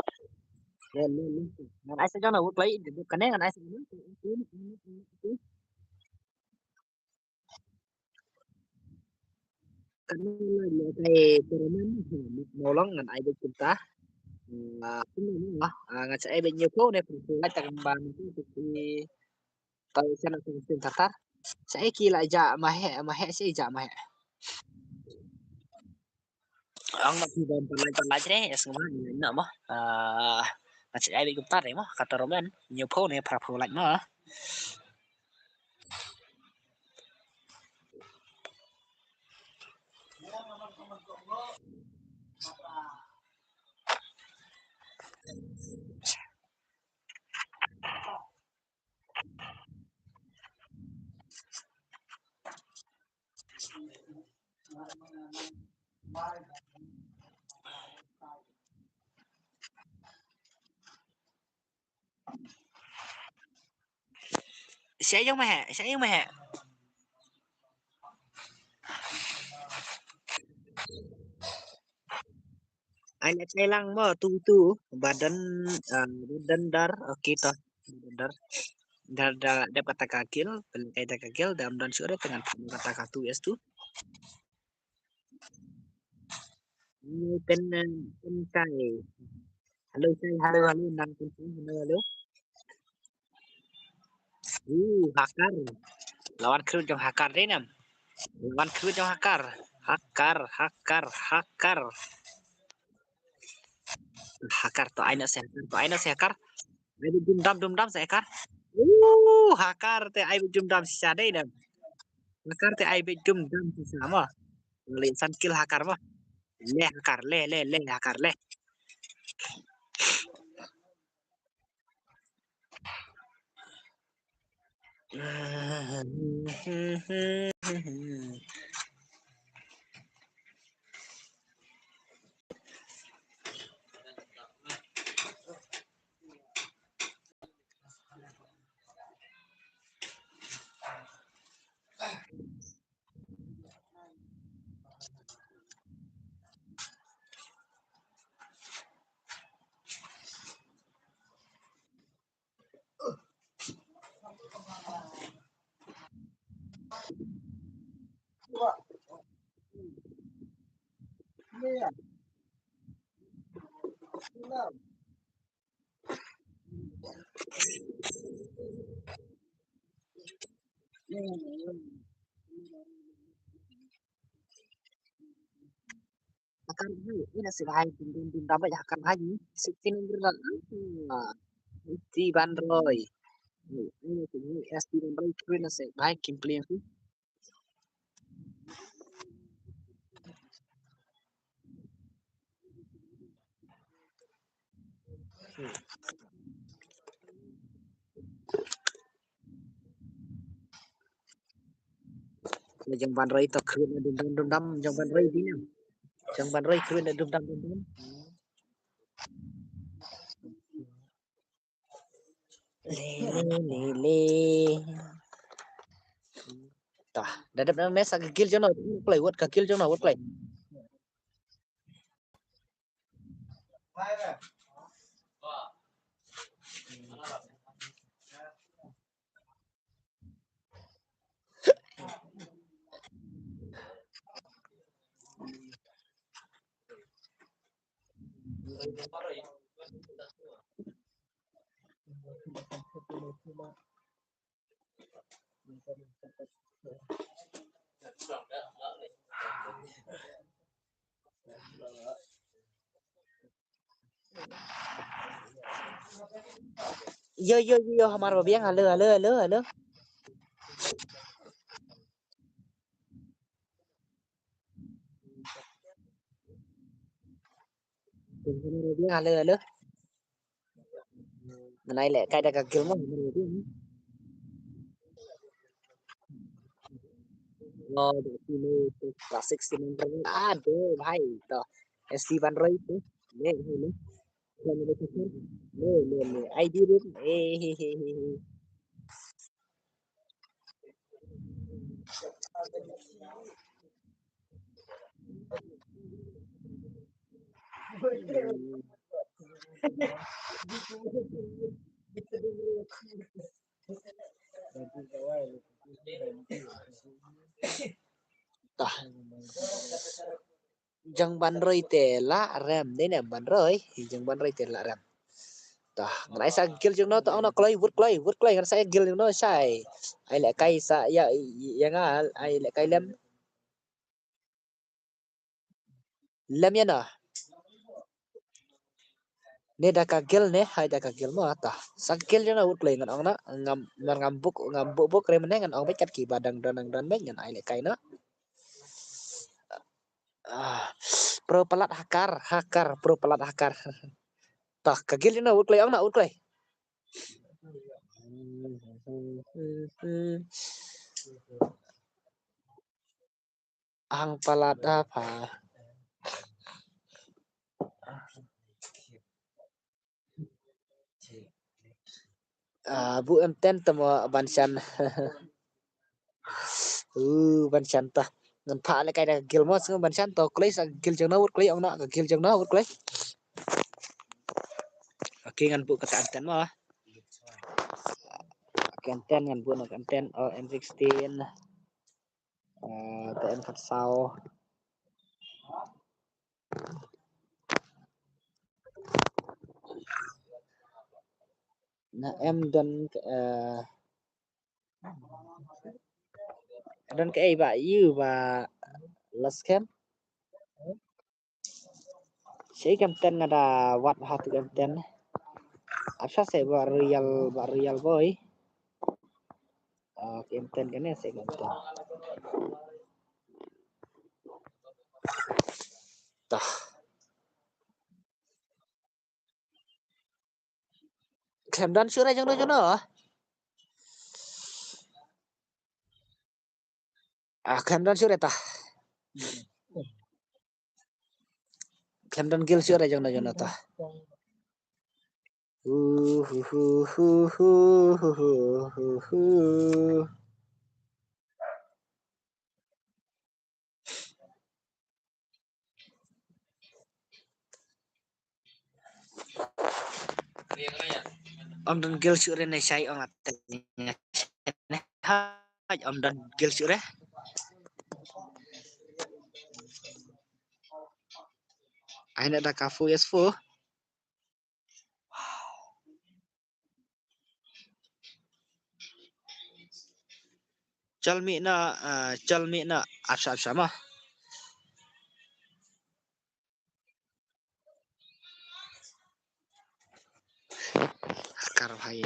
Leh, leh, leh. Ngan ai sa jong na wut lai, kane ngan ai sa jong na. Kan leh kai tournament, mo long ngan ai beit kumta. Ah, kumno mo, ah, ngan sa ai beit hynñiew phew ne phraphew lait ta kumba mynta ki tai channel ki sim tar tar. Sa ai ki la jah ma heh, ma heh sa ai jah ma heh. Ong ma ki bam pynlait pynlait re, es ngam hang na mo. Ah, ngan sa ai beit kumta re mo, ka tournament hynñiew phew ne phraphew lait mo. Sa ïa ma heh, sa ïa ma heh. Ai leh kai lang mo tu tu Badon, ah, Badondar, okay to. Badondar. Dar, dar dep kata ka guild, pynlehkai da ka guild, dam don shuh re, te ngan pynlehkai kata ka two S two. Ni pen, pen kai. Hello, kai, hello, hello, nang pen kai, hello, hello. Uh, Hakar. Lawan crew jong Hakar dei nam. Lawan crew jong Hakar. Hakar, Hakar, Hakar. Hakar to ai na se Hakar, to ai na se Hakar. Ai beit dum dam, dum dam se Hakar. Uh, Hakar te ai beit dum dam shisha dei nam. Hakar te ai beit dum dam shisha mo. Leh san kill Hakar mo. Leh Hakar, leh, leh, leh Hakar, leh. Hakan hai, ina se bhai, dum dum dum dam bhai, hakan hai, sixteen hundred lah. Ah, ti ban roi. Ina se bhai, S T ban roi, kru ina se bhai, kim play aku. Jong Ban Roi to kren dum dam dum dam, jong Ban Roi dih ne. Jong Ban Roi kren dum dam dum dam. Le le le le. Tah, da dep na mes ka guild jong no, wut kloi, wut ka guild jong no, wut kloi. Yo, yo, yo, yo, hamar ba biang, hello, hello, hello, hello. Hello, hello. Ngan ai leh kai da ka guild mo. Oh, da sini tu classic sini. Aduh, bhai, to. S D Ban Roi tu. Le, le, le. Le, le, le. I D room. Eh, he, he, he, he. Tah. Jong Ban Roi te la rem, dei ne Ban Roi, jong Ban Roi te la rem. Tah, ngan ai sa guild jong no, tah, ong no kloi, wut kloi, wut kloi, ngan sa guild jong no, shai. Ai leh kai sa, ïa, ïa nga, ai leh kai lem. Lem ïa no. Ne da ka guild ne, hai da ka guild mo, tah. Sa guild jong no wut kloi ngan ong no, ngam, mar ngam buk, ngam buk buk rem ne ngan ong beit kat ki ba dang don, dang don beit ngan ai leh kai no. Ah, pro palat hakar, hakar, pro palat hakar. Tah, ka guild jong no wut kloi ong no, wut kloi. Ang palat apa? Ah, bu em ten tamo Ban Shan. Uh, Ban Shan tah. Ngan phah leh kai da ka guild mo, sngew Ban Shan to kloi sa ka guild jong no, wut kloi ong no, ka guild jong no, wut kloi. Okay, ngan buh kata M ten mo. Okay, M ten ngan buh na ka M ten, oh, M sixteen. Ah, te em khat saw. Na em don, eh, don kaei ba ïu ba last camp. Sei kam ten nga da wad ha tu kam ten. Ap sa sei ba royal, ba royal boy. Ah, kam ten kane sei kam ten. Tah. Khlem don shuh re jong no jong no. Ah, khlem don shuh re tah. Khlem don guild shuh re jong no jong no tah. Uh, hu, hu, hu. Ym don guild shuh re ne shai ong ate. Haj ym don guild shuh re. Ai na da ka fu yes fu. Chal mi na, ah, chal mi na, apsa, apsa ma. Kar bhai.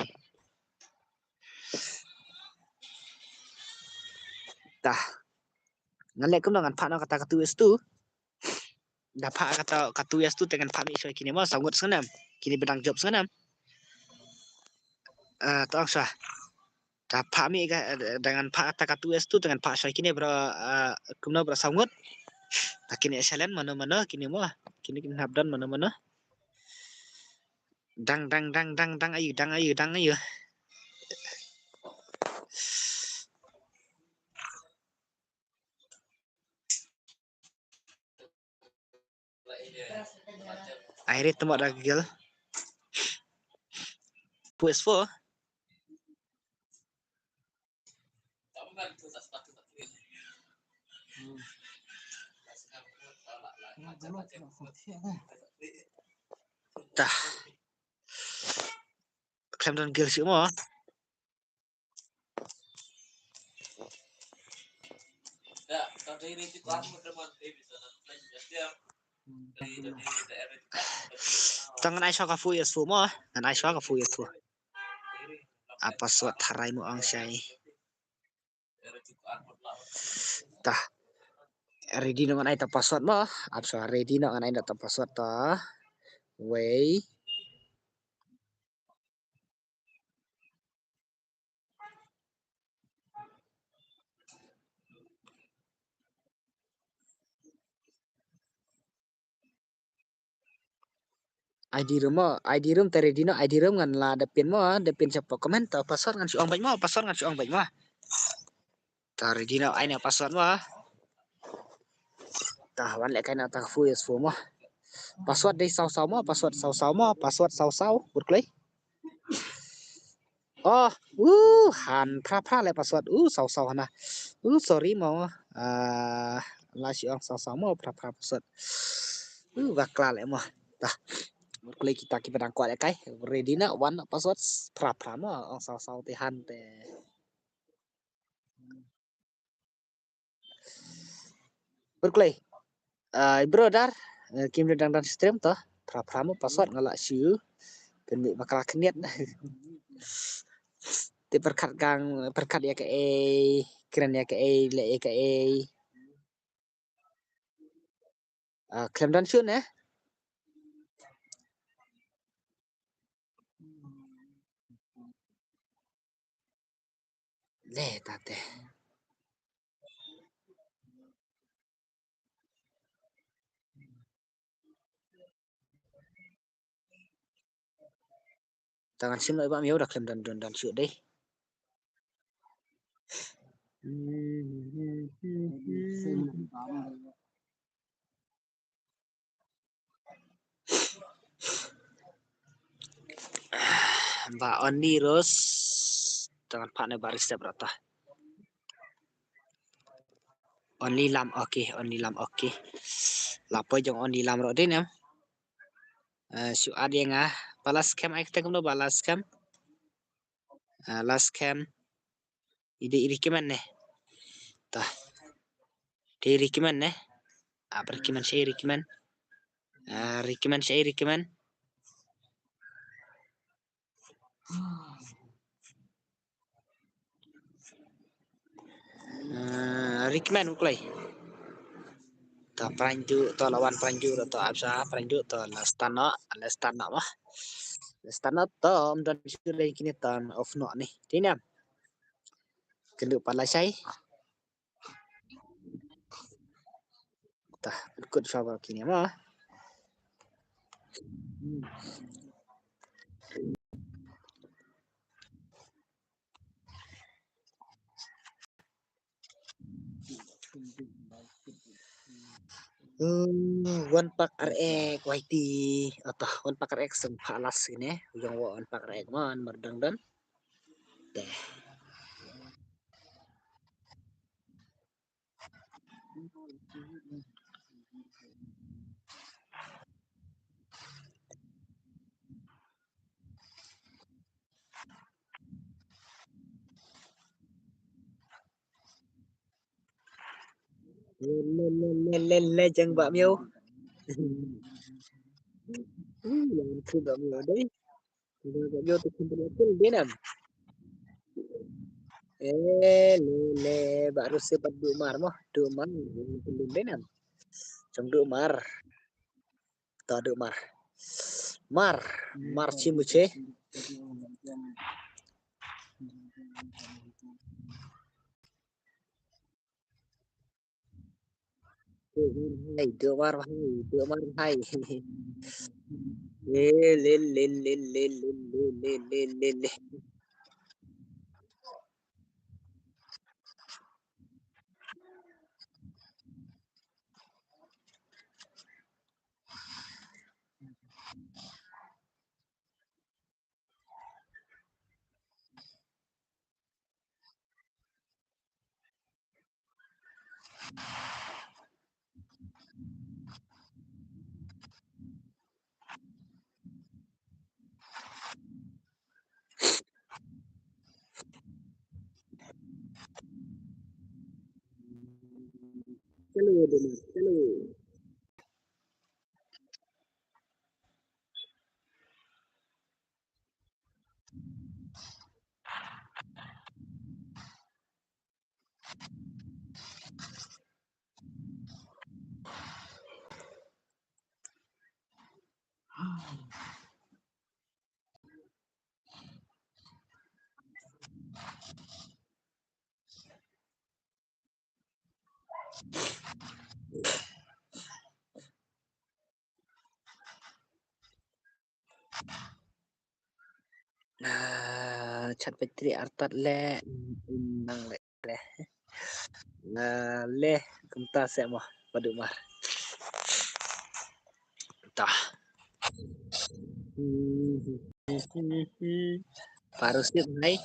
Tah. Ngan leh kumno ngan phah noh kata ka tu is tu. Da phah kata ka tu is tu te ngan phah mih shuwa kine mo, sa ngut sngewnem. Kine ba dang jop sngewnem. Ah, to ang shuwa. Da pha mi ka, eh, da ngan pha ta ka tu es tu, da ngan pha sha kine bro, eh, kumno bro saw ngut. Ta kine challenge mano mano kine mo. Kine kin hap don mano mano. Dang dang dang dang dang ayu dang ayu dang ayu. Ai rit temo da gel. Pues fo. Tah. Khlem don gel shuh mo. Tang ngan ai shuwa ka fu yes fu mo, ngan ai shuwa ka fu yes fu. A password tharai mo ang shai. Tah. Ready noh ngan ai ta password mo. Ap shuwa ready noh ngan ai noh ta password ta. Wei. I D room mo, I D room te ready noh, I D room ngan la da pin mo, da pin sha comment, ta password ngan shu ong beit mo, password ngan shu ong beit mo. Ta ready noh, ai noh password mo. Ta wan leh kai noh ta fu yes fu mo. Password dei saw saw mo, password saw saw mo, password saw saw, bud kloi. Oh, uh, han phra phra leh password, uh, saw saw hana. Uh, sorry mo, ah, la shu ong saw saw mo, phra phra password. Uh, bakla leh mo. Tah, bud kloi kita kiba dang kwah leh kai, ready noh, wan noh password, phra phra mo, ong saw saw te han te. Bud kloi. Ah, brother, eh, kim dang dang stream to. Phra phra mo password nga la shu. Pynmih bakla khyndiat. Te pyrkhat kang, pyrkhat ïa kaei, kren ïa kaei, leh ïa kaei. Ah, khlem don shuh ne? Le ta te. Ta ngan shim noh i Bah Miaw da khlem don don don shuh dei. Bah Only Rose, ta ngan phah ne baris step rata. Only Lam, okay, Only Lam, okay. La poi jong Only Lam ruh dei ne em. Eh, shu add ïa nga. Ba la scam ai kata kumno ba la scam. Eh, la scam. I dei i recommend ne. Tah. Dei recommend ne. Ap recommend sha i recommend. Eh, recommend sha i recommend. Eh, recommend u kloi. To pranju, to la wan pranju, to ap sha pranju, to la start noh, la start noh mo. La start noh to, ym don shuh lei kine to off noh ni. Dei ne em. Kynduh pat lashai. Tah, kut shuwa baroh kine mo. Hmm, wan pak R X Y T. Atah, wan pak R X seng pha las kine. Ujong wa wan pak R X man mardang dan. Teh. Le, le, le, le, le, jeng Bah Miaw. Hmm, yang tu Bah Miaw dei. Bah Miaw tu kumpulan tu dei nam. Eh, le, le, Bah Rose pat Dumar mo. Dumar, dei nam. Jong Dumar. To Dumar. Mar, mar chi muche. Duh mar bhai, duh mar bhai, duh mar bhai. Le, le, le. Hello, Duma. Hello. Ah, chat battery artat le, mm, nang le, le. Ah, le, kumta se mo, padu mar. Ta. Parusip hai.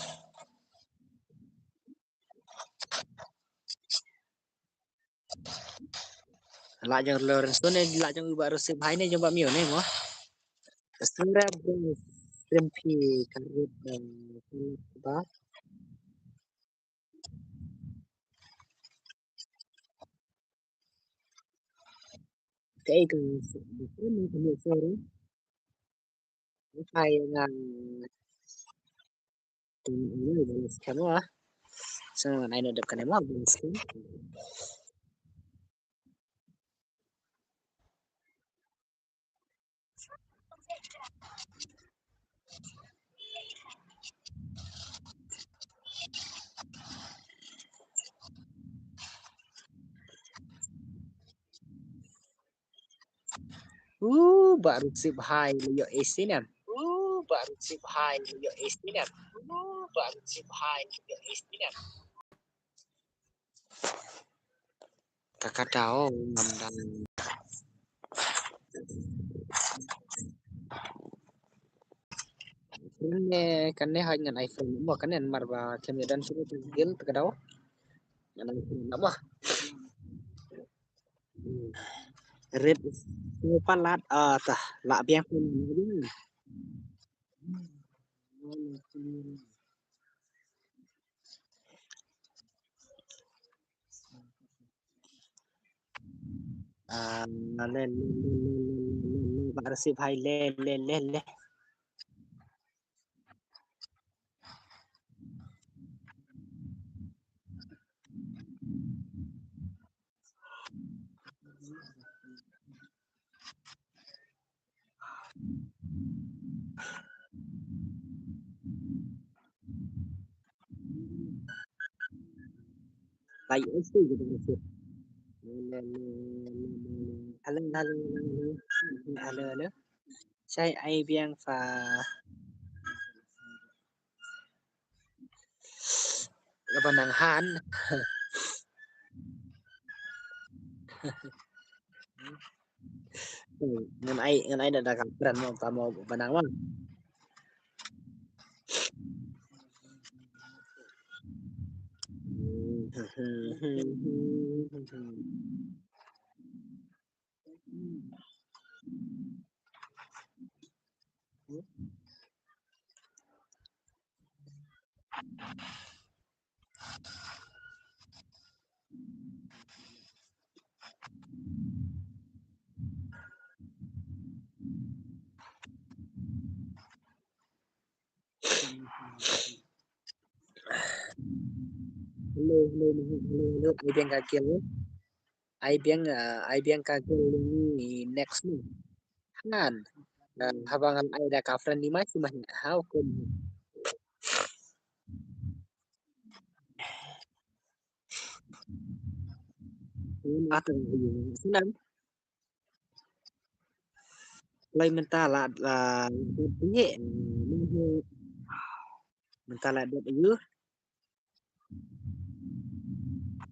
La jong Lorenzo ne, la jong u Bah Rusip hai ne, jong Bah Mio ne mo. Sura Bung Rimpi Karut dan Ba. Kaei ka, kaei ka, kaei ka, kaei ka, kaei ka, So, ngan ai noh dep kane mo, bonus scam. Uh, Bah Rusip hai, le ïoh ace ne em. Uh, Bah Rusip hai, le ïoh ace ne em. Uh, Bah Rusip hai, le ïoh ace ne em. Ka kata o ngam dang. Kane, kane hooid ngan ai friend mo, kane namar ba kem ïa don shuh ka guild ka daw. Ngan ai friend mo. Red, sngewpalat, ah, ta lah biang pun. Ah, le, le, le, Bah Rusip hai, le, le, le, le. Hello, hello, hello, hello. Shai ai biang fa. Kaba nang han. Ngan ai, ngan ai da, da ka friend mo, tamo ba nang mo. Hello, hello, hello, hello, hello. Ai biang ka guild. Ai biang, ah, ai biang ka guild ni next ni. Han. Ah, haba ngan ai da ka friend ni mai si mai. How come? Ata yu. Snam. Lai mynta la la dep ye. Mynta la dep yu.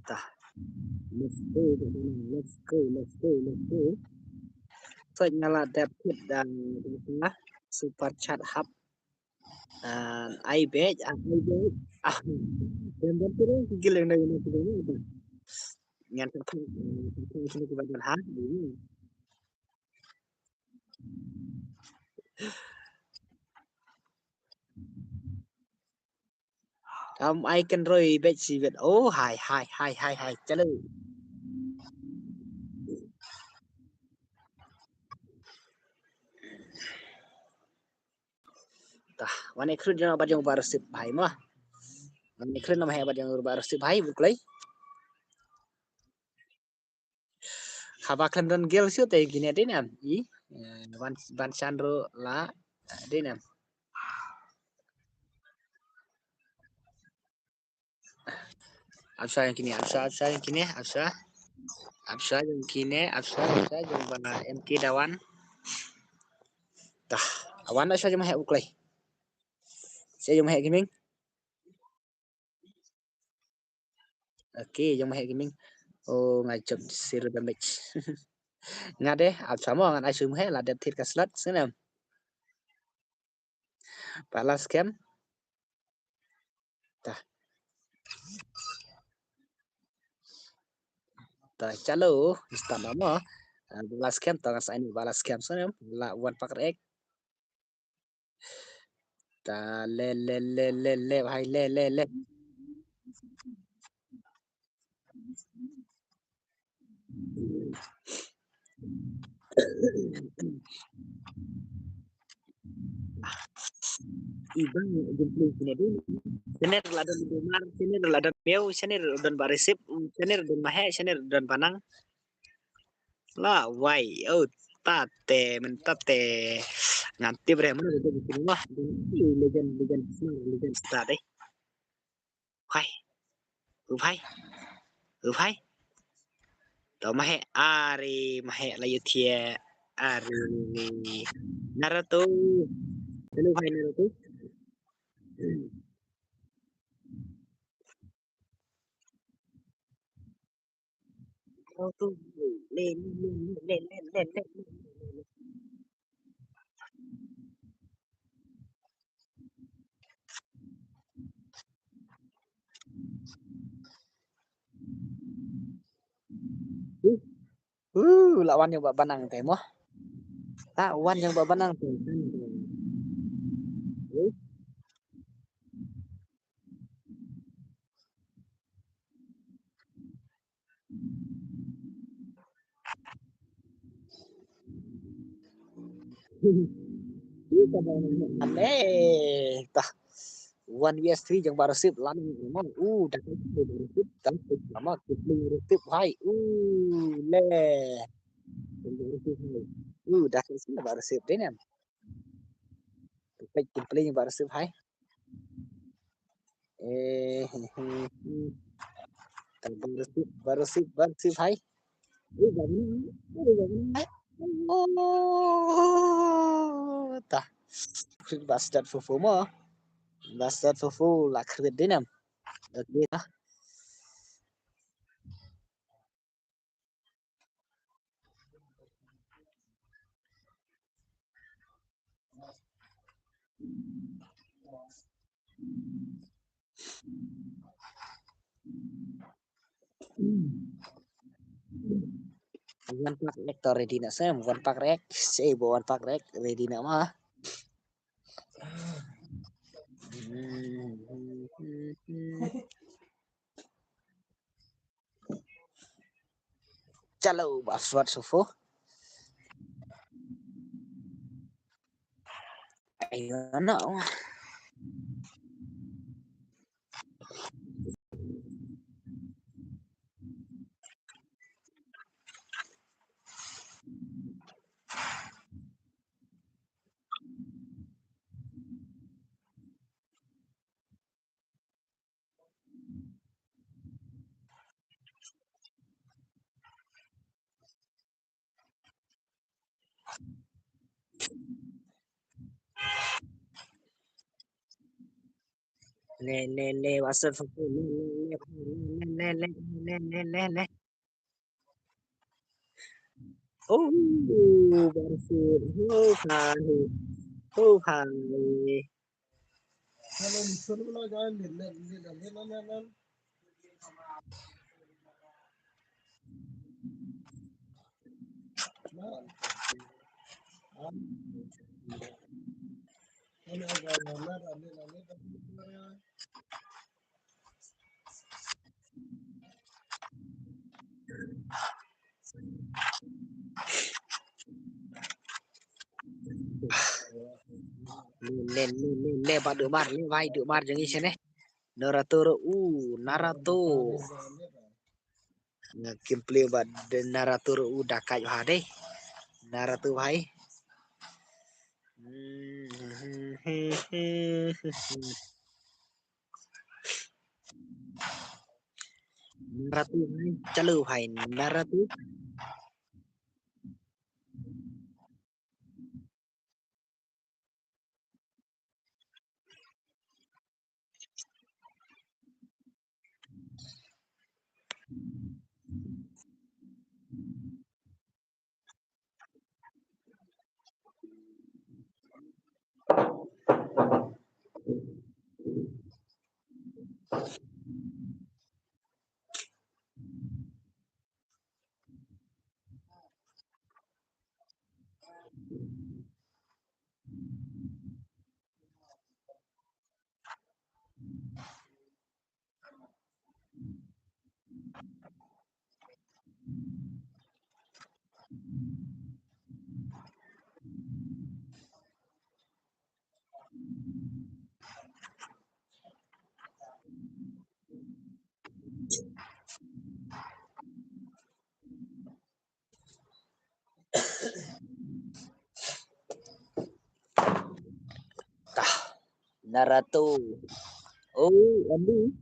Tah. Let's go, let's go, let's go, let's go. So nga la dep kit dan super chat hub. Ah, ai bej, ah, ai bej. Ah, dan dan tu ki gileng na ina tu ni. Ngan tak tak sini ki badan ha. Am ai kan roi bej si bej. Oh, hai hai hai hai hai. Chalo. Tah, wan ekhrut jong bad jong ba receive bhai mo. Wan ekhrut nam hai bad jong ba receive bhai, buklei. Haba khlem don gel shu te kine dei nam. I, eh, ban ban chan ro la dei nam. Absa jong kine, absa, absa jong kine, absa. Absa jong kine, absa, absa jong ba M K Dawan. Tah, awan absa jong ma heh buklei. Sa jong ma heh gaming. Okay, jong ma heh gaming. Oh, nga jop zero damage. Nga de, absa mo ngan ai shu ma heh la dep thied ka slot, snam. Pala scam. Tah. Tah, chalo, start mo. Ah, pala scam, tah ngan sa ini pala scam, snam. La wan pak rek. Ta le le le le le bhai le le le. Ibang gameplay kine dei. Sene la don Umar, sene la don Meo, sene don Barisip, sene don Mahe, sene don Banang. La wai, oh, tate, men tate. Ngan tip re, mana tu tu mah. Legend, legend, legend star dei. Hai. Upai. Upai. To mahe, are mahe la yuthie, are. Naruto. Hello, hai Naruto. Uh, la wan jong ba Banang te mo. La wan jong ba Banang te. Ane, tah. One V S three jong Barisip lan. Uh, dah Barisip, dah lama Kipling Barisip, hai. Uh, le. Uh, dah sini Barisip dei nam. Kipling Barisip, hai. Eh, Barisip, Barisip, Barisip, hai. Eh, Barisip, Barisip, hai. Oh, tah. Bastard Fufu mo. Bastard Fufu la kredit dei nam. Okay, tah. One pack reactor ready na sem, one pack react, sebo one pack react ready na ma. Chalo, ba swat sufo. Ayo no. Le, le, le, what's up, fuck you? Le, le, le, le, le, le, le, le, le, le, le. Oh, Battlefield. Oh, hi. Oh, hi. Le, le, le, le, le, ba duh mar, le, bai duh mar jong ngi shane. Naruto ruh, u, Naruto. Nga kim plie ba de Naruto ruh u da kai ha de. Naruto bhai. Naruto bhai, chalo bhai, Naruto. Tah, Naruto. Oh, Andy.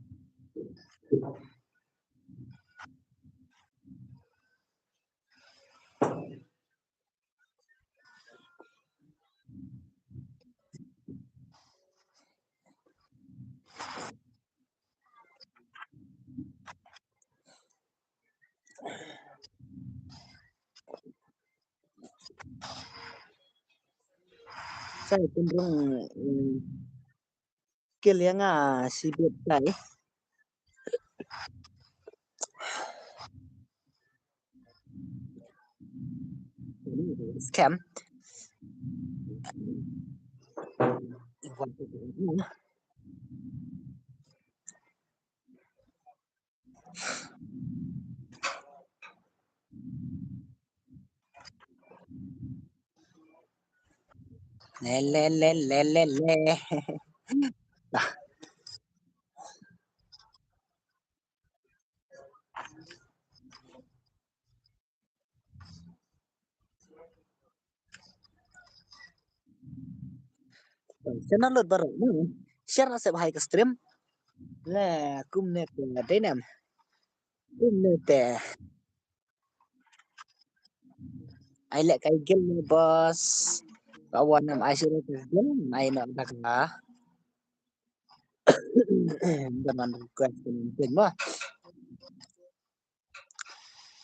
Sa pynrung, mm, kiliang a sibit dai. Scam. Le, le, le, le, le, le. Nah. Channel lut baroh. Hmm. Share na sep hai ka stream. Le, kumne te dei nem. Kumne te. Ai leh kai gel ne boss. Ka wan nam ai siro kai gel ai na da ka. Da man request kan pin mo.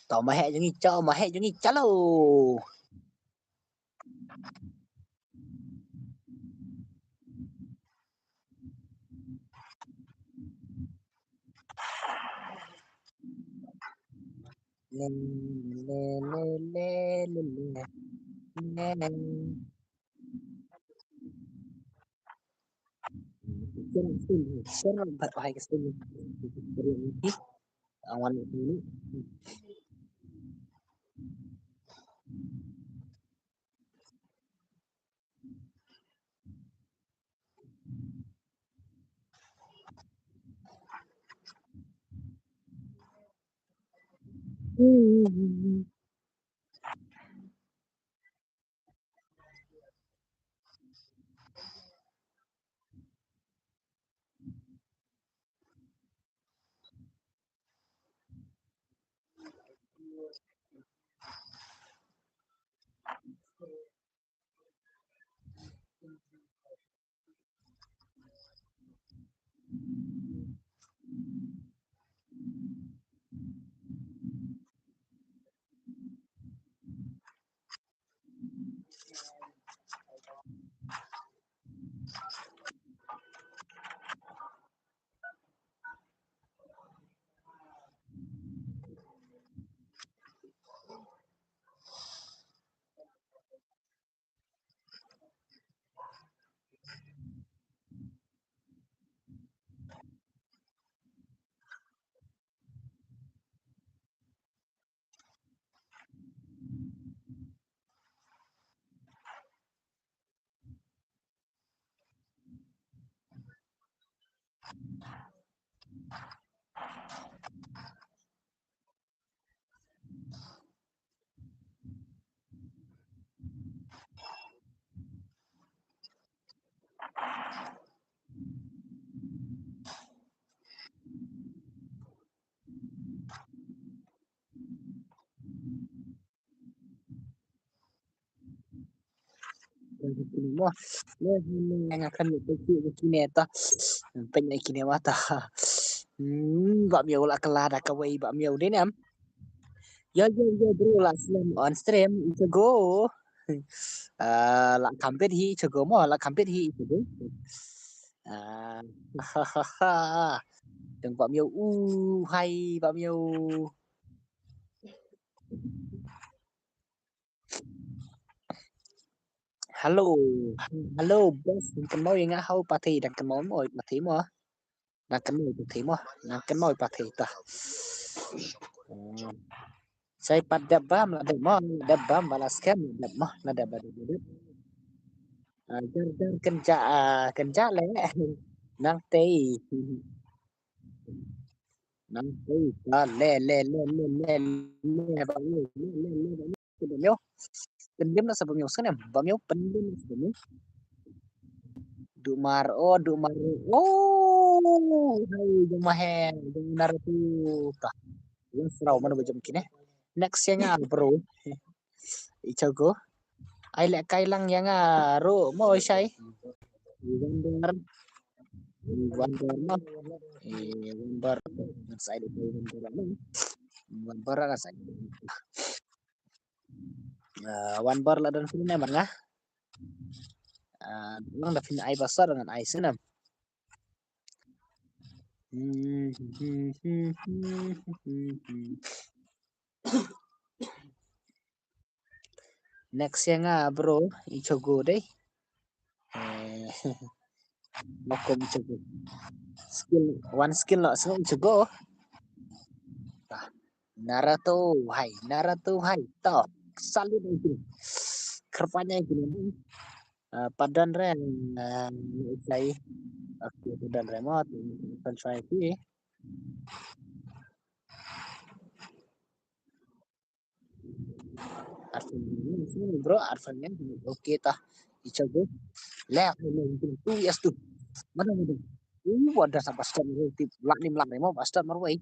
To ma heh jong ngi, to ma heh jong ngi, chalo. Le, le, le, le, le, le. Le, le. Share, share, share, share, share, share. Awan. Mo, ne ne nga kan pynti pynti ne ta. Pynti ne kine mata. Hmm, ba miau la kala da kawei ba miau de nem. Yo yo yo bro, la slem on stream, ito go. Ah, la kampit hi ito go mo, la kampit hi ito go. Ah, ha ha ha. Dang ba miau, uh, hai ba miau. Hello. Hello, boss. Dang kynmaw ïa nga ha u pathai, dang kynmaw mo, pathai mo. Dang kynmaw pathai mo. Dang kynmaw pathai ta. Hmm. Sai pat dep bam, la dep mo, la dep bam, ba la skhem, la dep mo, la dep, la dep, la dep. Ah, jar jar kynja, ah, kynja le. Nang tei. Nang tei. Ah, le, le, le, le, le, le, ba le, le, le, le, ba le. Pyndim na sa ba miau sngewnem. Ba miau pyndim na sa ba miau. Dumar, oh, dumar. Oh, hai, jong mahe, jong Naruto. Ta. Last round mano ba jong kine. Next ïa nga, bro. Ichago. Ai leh kai lang ïa nga ruh mo shai. Wonder. Wonder mo. Eh, Wonder. Ngan sa ai dei Wonder mo. Wonder ngan sa ai. Ah, Wonder la don phin ne man nga. Ah, nang da phin ai password ngan ai snem. Next ïa nga, bro, Ichigo dei. Eh, Mokom Ichigo. Skill, one skill no, so Ichigo. Ah, Naruto hai, Naruto hai. To, salute ïa ki. Kyrpad ïa ki. Ah, pat don re, ah, Ichigo. Okay, pat don re mo, to, to try ki. Arfan, bro, Arfan, okay ta. Ichigo. Leh, two yes two. Mana, mana. Uh, ada sa bastard ni, tip lak ni melak ni mo, bastard marwei.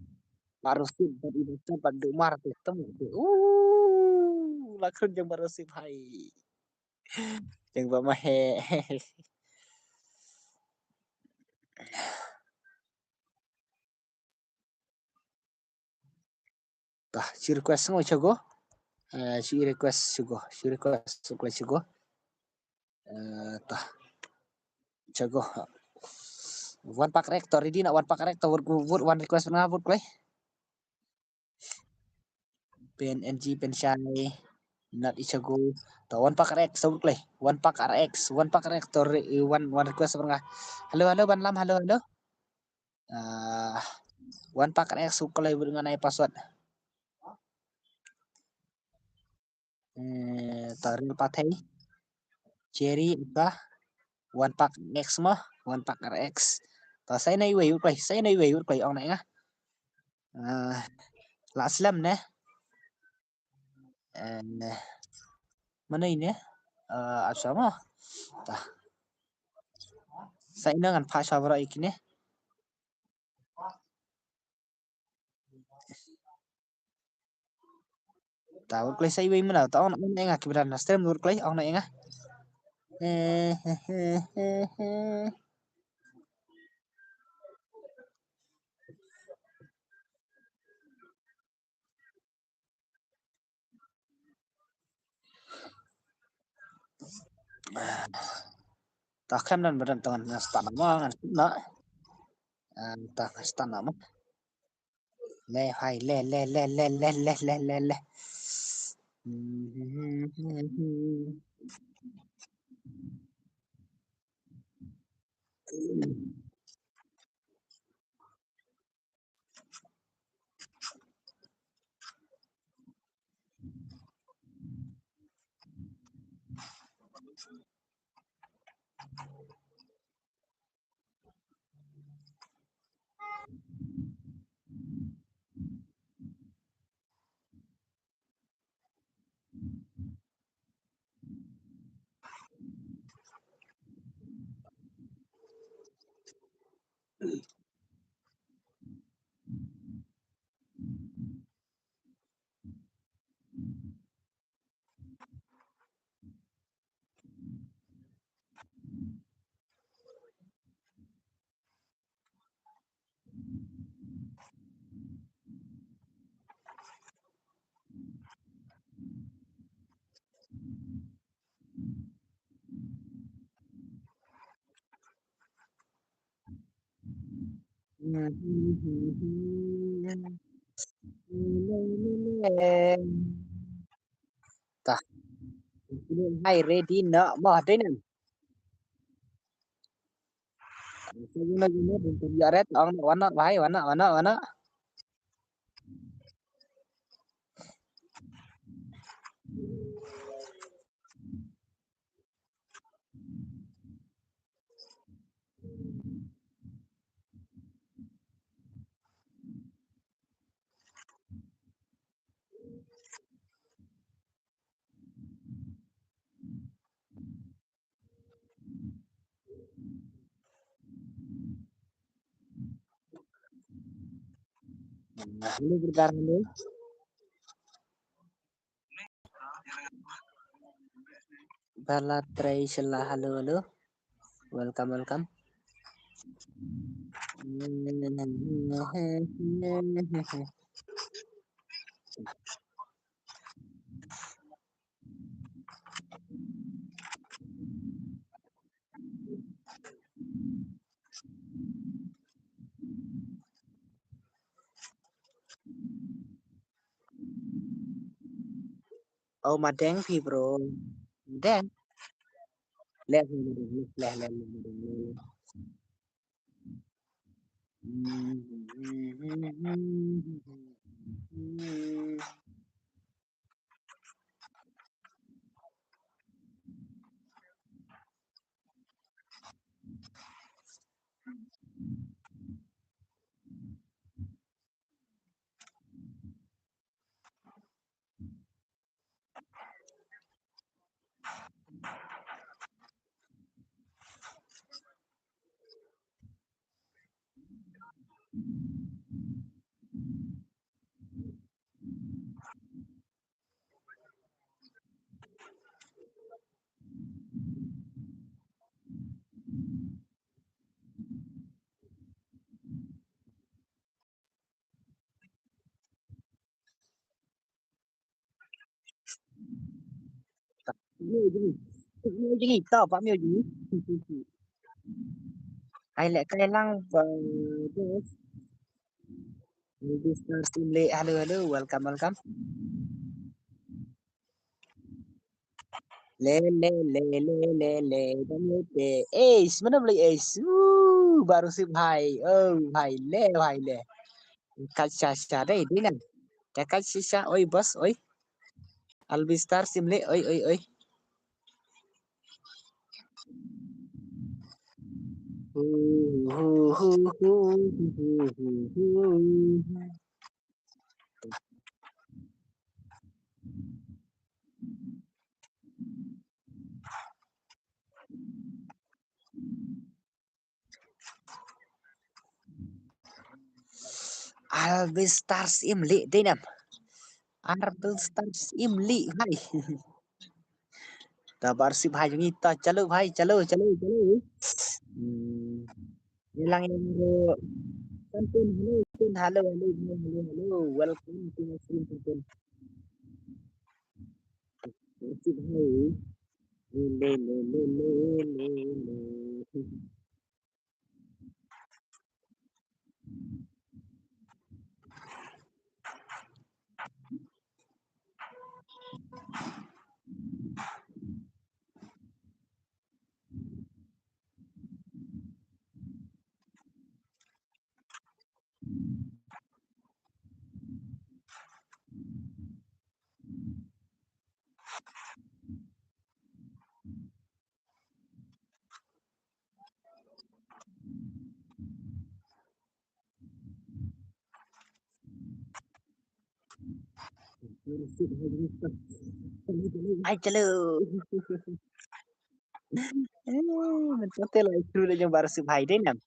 Baru sip, bad ibu sip, bad dumar tu, temu tu. Uh, lakrun jeng baru sip hai. Jeng ba mahe. Tah, shi request ngo Ichigo. Eh, shi request Ichigo, shi request Ichigo. Eh, tah. Ichigo. One Pak Reactor, ready na One Pak Reactor, vote, vote, one request na vote klei. Pen N G, pen shai, not Ichigo. To One Pak R X, vote klei. One Pak R X, One Pak Reactor, eh, one, one request nga. Hello, hello, ban lam, hello, hello. Ah, One Pak R X, vote klei, vote ngan ai password. Eh, to real pathai. Cherry ka One Pak X mo, One Pak R X. To sa ïa iwei vote klei, sa ïa iwei vote klei ong na nga. Ah, la slem ne. Eh, mana ine? Eh, ap sa mo. Tah. Sa ine ngan phah sa baroh ïa kine. Ta vote klei sa iwei mana, ta ong na nga ki bra na stream vote klei, ong na nga. Eh, he, he, he, he. Ta khlem don ba don tang ngan start na mo, ngan start na. Ah, ta ngan start na mo. Le hai le le le le le le le le le. Tah. Hai, ready noh mo, dei ne em? Sa guna guna, dei ne em? Ong noh, wan noh, hai, wan noh, wan noh, wan noh. Hello, brother, hello. Bala Trei Shella, hello, hello. Welcome, welcome. Oh, madeng phi, bro. Madeng. Leh, leh, leh, leh, leh, leh, leh. Ai leh kai lang ba, bos. Mister Simle, hello, hello, welcome, welcome. Le, le, le, le, le, le, dam le te. Ace, mana beli ace. Uh, baru sip hai. Oh, hai le, hai le. Kat sha sha dei, dei nan. Te kat sha sha, oi, bos, oi. Albistar Simle, oi, oi, oi. Hu, hu, hu. Albistar Simle, dei nam. Albistar Simle, hai. Ta barsip hai jong ngi ta, chalo hai, chalo, chalo, chalo. Hmm. Ilang yang ro. Santun, hello, Santun, hello, hello, hello, hello, hello. Welcome to my stream, Santun. Barsip hai. Le, le, le. Ai, chalo. Eh, mynta te la itu le jong barsip hai, dei nam.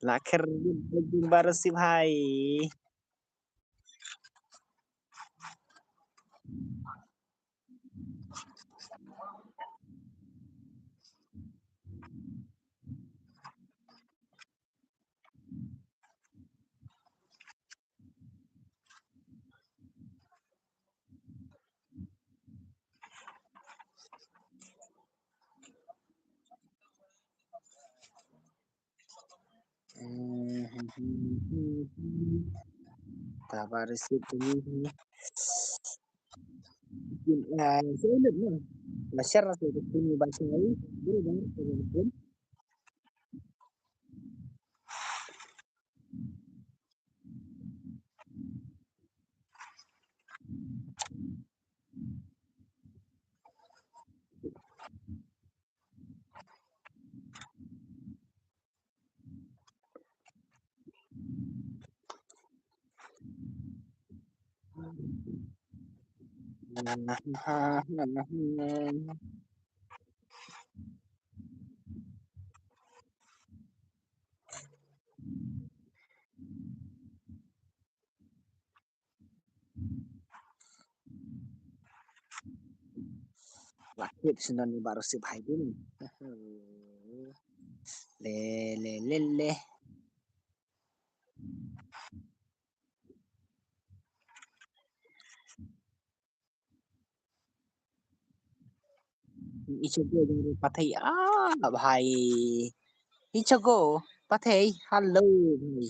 La kher din ba receive hai. Ka ba receive tu ni. Ah, so let no. La share tu ni ba share. Lakit sinan ni baru sip hai dun. Le, le, le, le. Ichago jong ri pathai. Ah, bhai. Ichago pathai. Hello, bhai.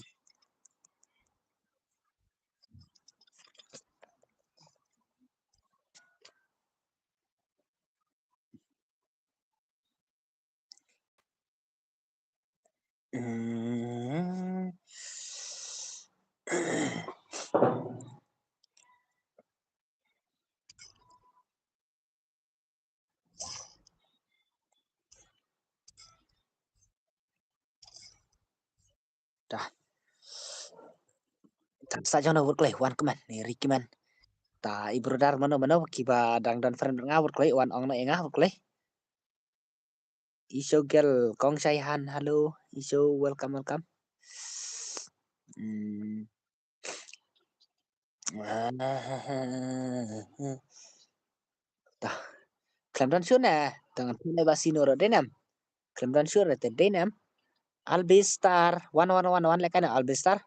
Hmm. Dah. Sa jong na wut klei wan kmen ni ri kmen. Ta i brother mano mano kiba dang don friend nga wut klei wan ong na nga wut klei. Isho girl kong shai han, hello. Isho, welcome, welcome. Hmm. Tah. Khlem don shuh ne. Tang tang ba sino ro dei nam. Khlem don shuh re te dei nam. Albistar. Wan, wan, wan, wan, leka na Albistar.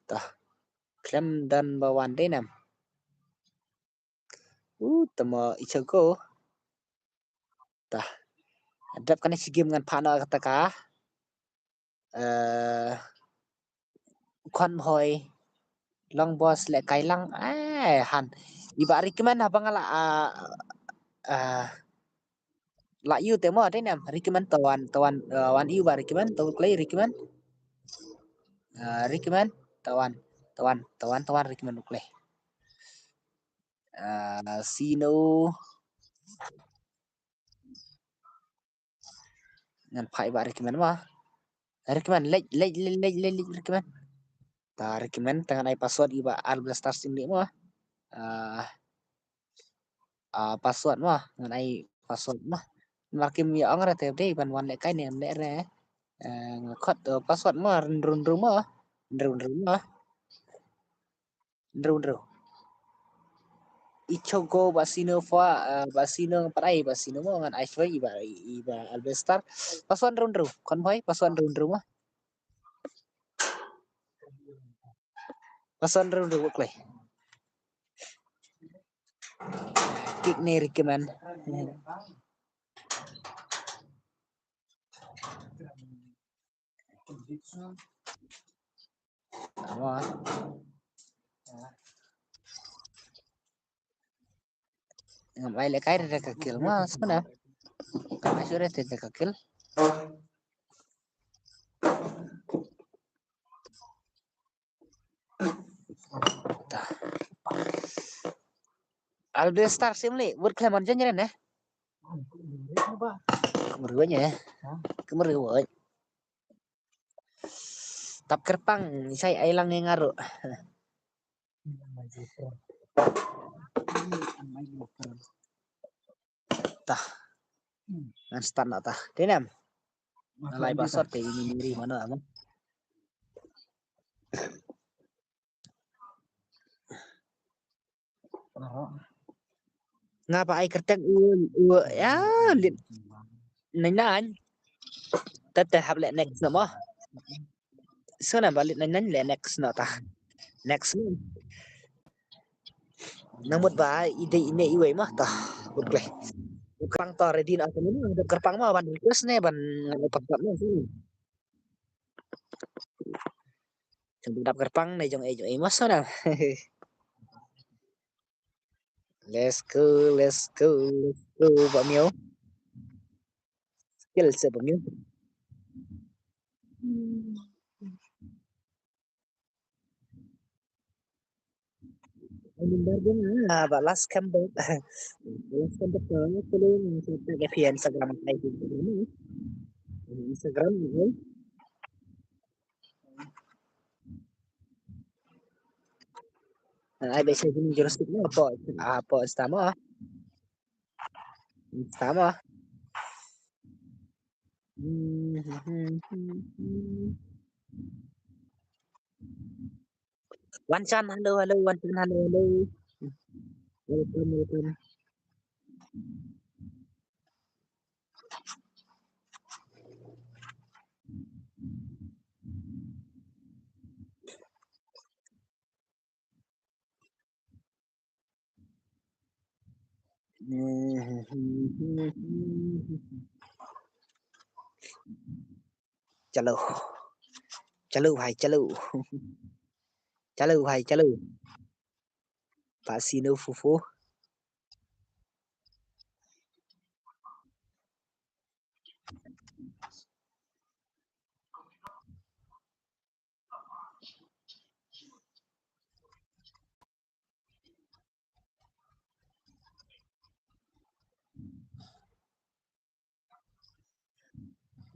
Tah. Khlem don ba wan dei nam. U tama ichago. Tah. Dap kane shi game ngan phah noh kata ka. Eh, Khon Bhoi. Long boss le kai lang. Eh, han. Iba recommend haba nga la, ah, ah, la yu te mo, te nem. Recommend tawan, tawan, eh, wan yu ba recommend, to klei recommend. Ah, recommend, tawan, tawan, tawan, tawan, recommend klei. Ah, sino. Ngan phah iba recommend mo. Recommend, leit, leit, leit, leit, leit, leit, recommend. Ta recommend, ta ngan ai password iba Albistar sim ni mo. Ah, ah, password mo, ngan ai password mo. Markim ya ong ra te dei ban wan le kai ne le re. Eh, ngan khot, eh, password mo, run, run, run mo. Run, run mo. Ndru, ndru. Ichogo ba sino fwa, eh, ba sino pat ai, ba sino mo ngan ai shwa iba, iba Albistar. Password ndru, ndru. Khon Bhoi, password ndru, ndru mo. Password ndru, ndru, klei. Kick ne recommend. Mo. Ngam ai le kai re ka kill mo, sona. Ngam ai sure te ka kill. Albistar sim li, wut klemon jen jen ne. Kemruan ya. Kemruan. Tap kerpang, sai ai lang ngi ngaru. Tah. Ngan start noh tah. Te nem. Ngan lai password te ini miri mano amo. Nga ba ai kyrteng u u ya lit nang nang. Tete hap leh next no mo. So na ba lit nang nang leh next no tah. Next no. Namut ba i dei ine iwei mo tah. Kut kleh. Kyrpang to ready no tah mo. Kyrpang mo ban request ne ban ngan ai pap pap ne. Jong dap kyrpang ne jong e jong e mo so na. Let's go, let's go, let's go, Bah Miu. Skill se Bah Miu. Number dia ah, ba last comeback. Last comeback tu aku ni kita ke via Instagram, I D Instagram ni. Instagram ni. Ai ba sini jurus ni apa apa Instagram. Instagram. Wan Chan, hello, hello, Wan Chan, hello, hello. Welcome, welcome. Chalo. Chalo bhai, chalo. Chalo bhai, chalo. Pasino fufo.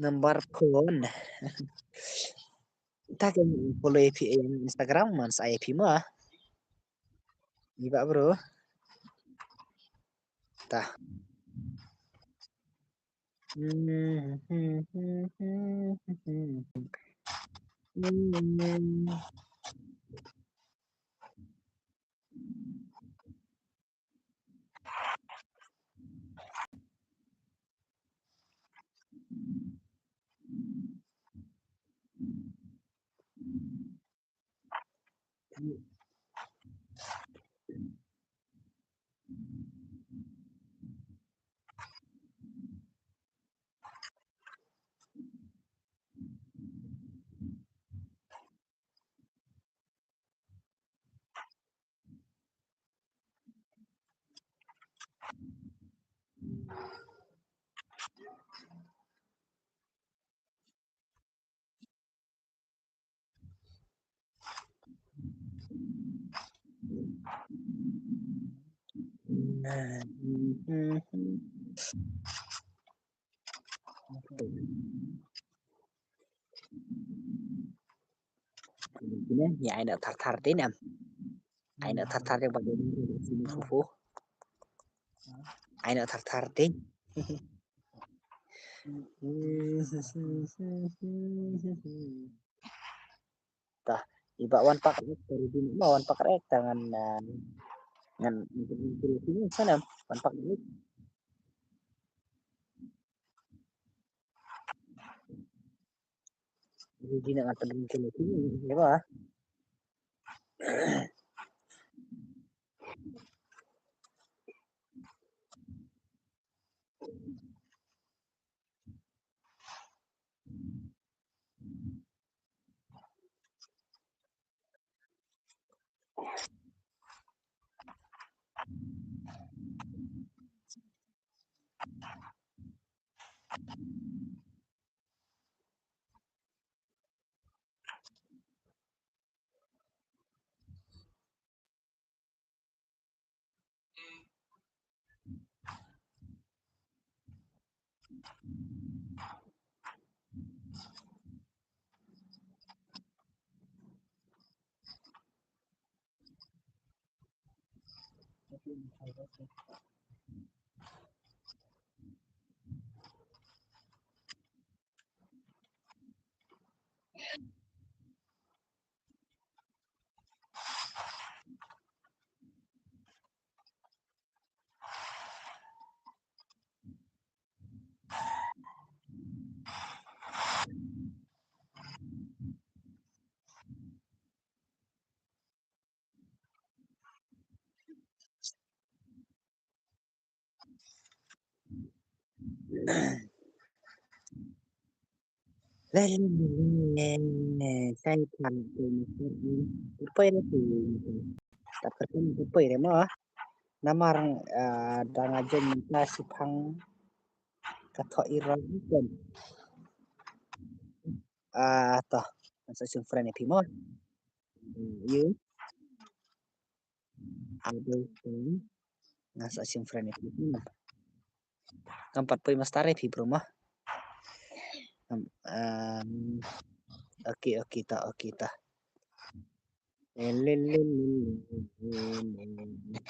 Number phone. Ta ke follow ïa phi ïa Instagram man sa ïa phi ma. Iba bro. Ta. Ïa ai na thar thar din em. Ai na thar thar din ba din fu fu. Ai na thar thar din. Ta iba wan pak rek ta ready ma wan pak rek ta ngan ngan ngan sana wan pak rek. Ready na ngan ta ready kine kine ya ba. Le le le le le. Sai pan tu ni. Poi re tu. Tak kerti tu poi re mo. Namar ah, dang ajum ta sipang. Ka thoh ira kan. Ah, toh. Nga sa shu friend ïa phi mo. You. Ado phi. Nga sa shu friend ïa phi. Ngam pat poi master ïa phi bro mo. Ngam, um, okay, okay ta, okay ta. Eh, le, le, le, le, le, le.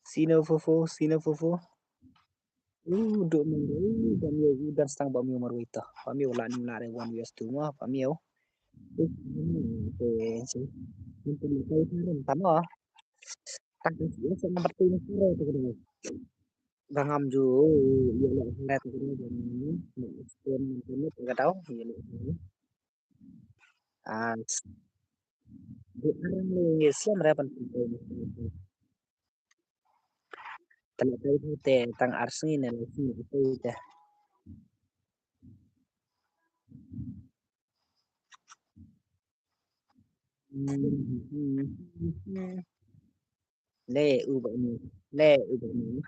Sino fofo, sino fofo. Uh, duk marwei, uh, ba miaw, uh, dan stang ba miaw marwei to. Ba miaw la ning la re one vs two mo, ba miaw. Uh, te, si. Nanti ni kau taran tama. Tak ada sih, saya nampak tu ni sore tu kena. Ba ngam ju, ya la sore tu kena, dan ni, ni, spin, ni, ni, tak tahu, ya la. Ah, di arang ni Islam re ban. Tang ar sngi ne lai sngi te. Le u ba ni. Le u ba ni.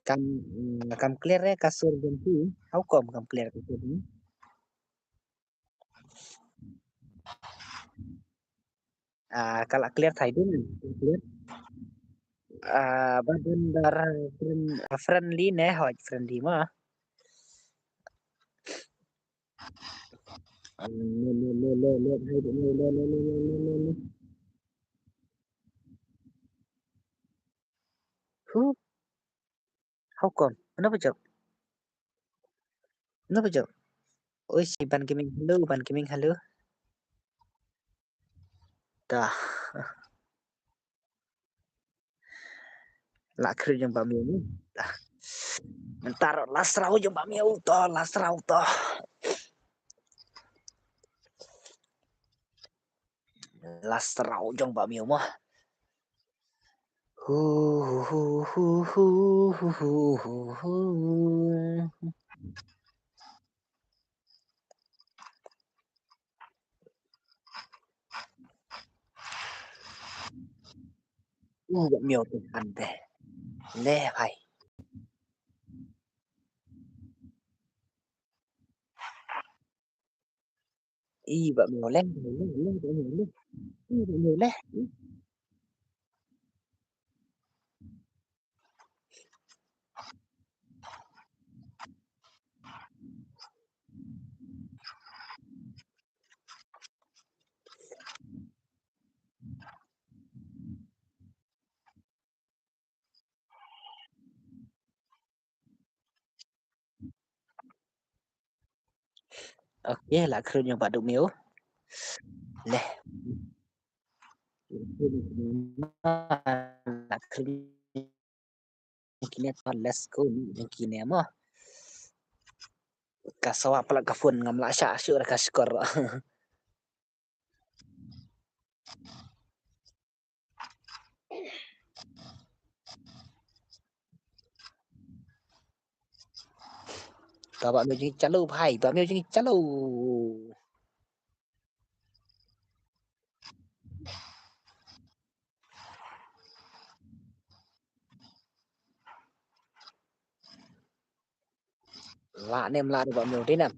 Kam, mm, kam clear eh, ka sur jong phi. How come kam clear ka sur jong phi? Ah, ka la clear thai ding, clear. Ah, ba dang dar friend, friendly ne, hoi friendly ma. Ah, le, le, le, le, le, hai, le, le, le, le, le, le, le, le. Huh? How come? Kenapa, Jok? Kenapa, Jok? Oi, si Ban Kiming, hello, Ban Kiming, hello. Dah. La khrut jong ba miaw ni. Dah. Mynta la sraw jong ba miaw to, la sraw to. La sraw jong ba miaw mo. Hu, hu, hu. U ba miaw tu kan te. Le bhai. I ba miaw le, le, le, le, le. I ba miaw le. Okay, la khrut jong ba duk miaw. Le. La khrut jong kine to, let's go jong kine mo. Ka sawa pala ka phone ngam lah shah shuh ka score. Ta ba miaw jingïeit chalu bhai, ba miaw jingïeit chalu. La ne em la ne ba miaw dei ne em.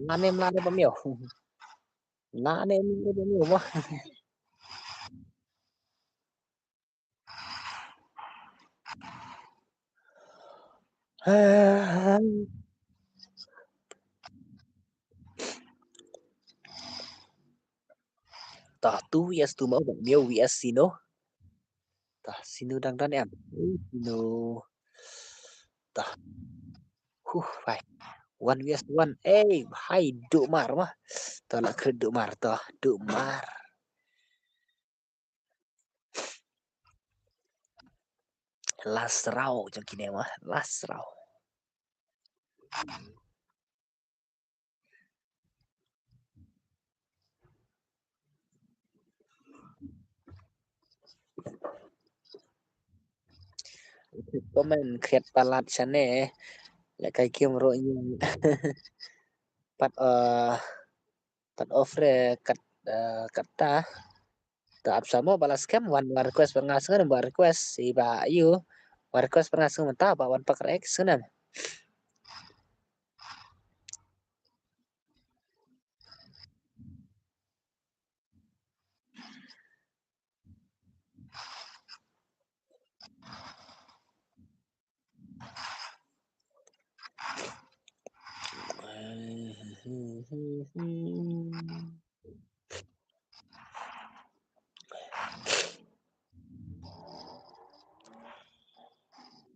La ne em la ne ba miaw. La ne em la ne ba miaw mo. Tah, two vs two mo, ba miaw vs sino. Tah, sino dang don em. Sino. Tah. Huh, bhai. One vs one. Ei, bhai, duk mar mo. Tah, la khrut duk mar, tah, duk mar. La sraw jong kine mo, la sraw. Comment khiat palat shane. Lehkai game ruh ïa. Pat, eh, pat off re kat, eh, kata. Ta ap samo ba la scam wan, wan request ba nga sngewbha request i ba ïu. Wan request ba nga sngewbha ta ba wan pak react sngewbha.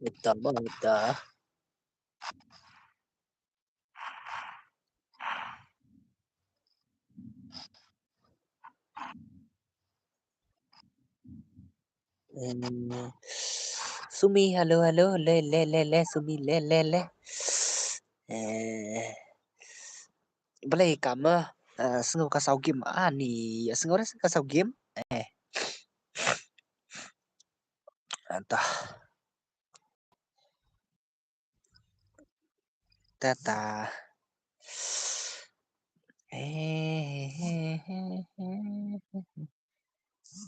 Ita ba ita. Eh, Sumi, hello, hello, le, le, le, le, Sumi, le, le, le. Eh, balei kam, eh, sngew ka saw game, ani, sngew re ka saw game. Eh. Antah. Tata.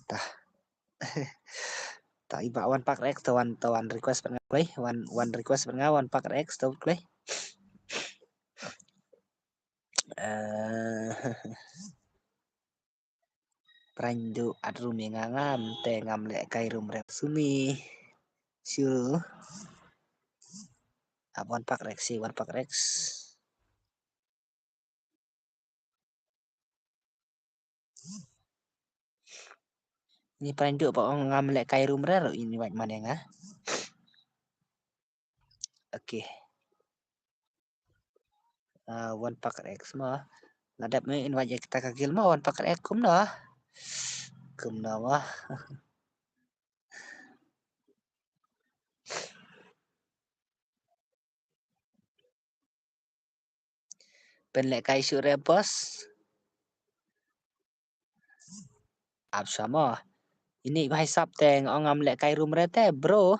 Tah. Tah, i ba wan pak react, to wan, to wan request pat nga klei, wan, wan request pat nga, wan pak react, to klei. Eh, Prandu at room ïa nga ngam te ngam lehkai room re Sumi. Shu. Ap wan pak react si, wan pak react. Ni Prandu ba ong ngam lehkai room re ruh ini wait mane nga. Okay. Ah, wan pak react mo. La dep me invite ïa kita ka guild mo, wan pak react kumno. Kumno mo. Pynlehkai shuh re boss. Ap sha mo. Ini ba hisap te nga ong ngam lehkai room re te bro.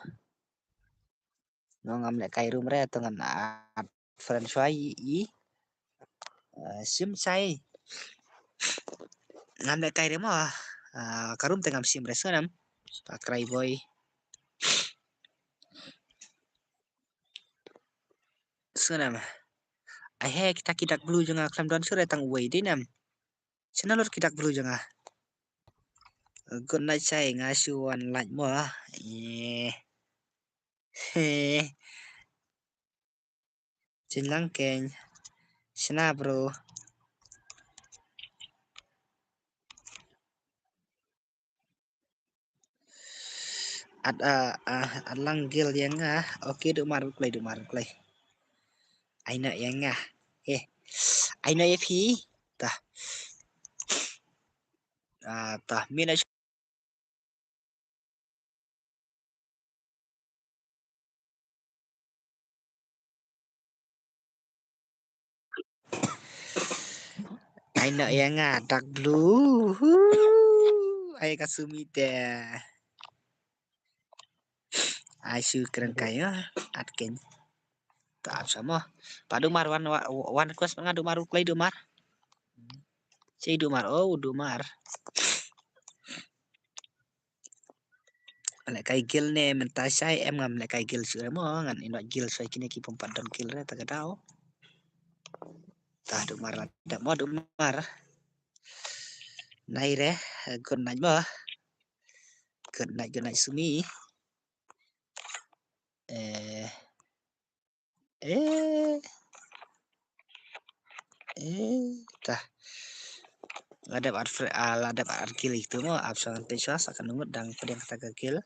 Nga ong ngam lehkai room re to ngan add friend shuwa i, i. Eh, sim shai. Ngam lehkai re mo. Ah, ka room te ngam sim re snam. Pa Cry Boy. Snam. Ai he kita ki dark blue jong nga khlem don shuh re tang uwei dei nam. Channel ki dark blue jong nga. Good night shai nga shu wan like mo. Eh. He. Chin lang keng. Shna bro. At, ah, ah, at lang guild ïa nga. Okay, du mar klei, du mar klei. Ai na ïa nga. Eh. Ai na ïa phi. Tah. Ah, tah. Mina Ai na ïa nga dark blue. Ai ka Sumi te. Ai shu kren kai ya. At ken. Ta ap sha mo. Pa du mar wan, wan, wan request nga du mar u klei du mar. Sei du mar, oh, du mar. Lehkai guild ne mynta shai em ngam lehkai guild shuh re mo ngan invite guild shai kine ki pum pat don guild re ta ka daw. Ta du mar la da mo du mar. Nai re, good night mo. Good night, good night Sumi. Eh, Eh. Eh, ta. La dep ar fre-, ah, la dep ar guild itu mo, ap sha ngan te shuwa sa kan ngut dang pdiang kata ka guild.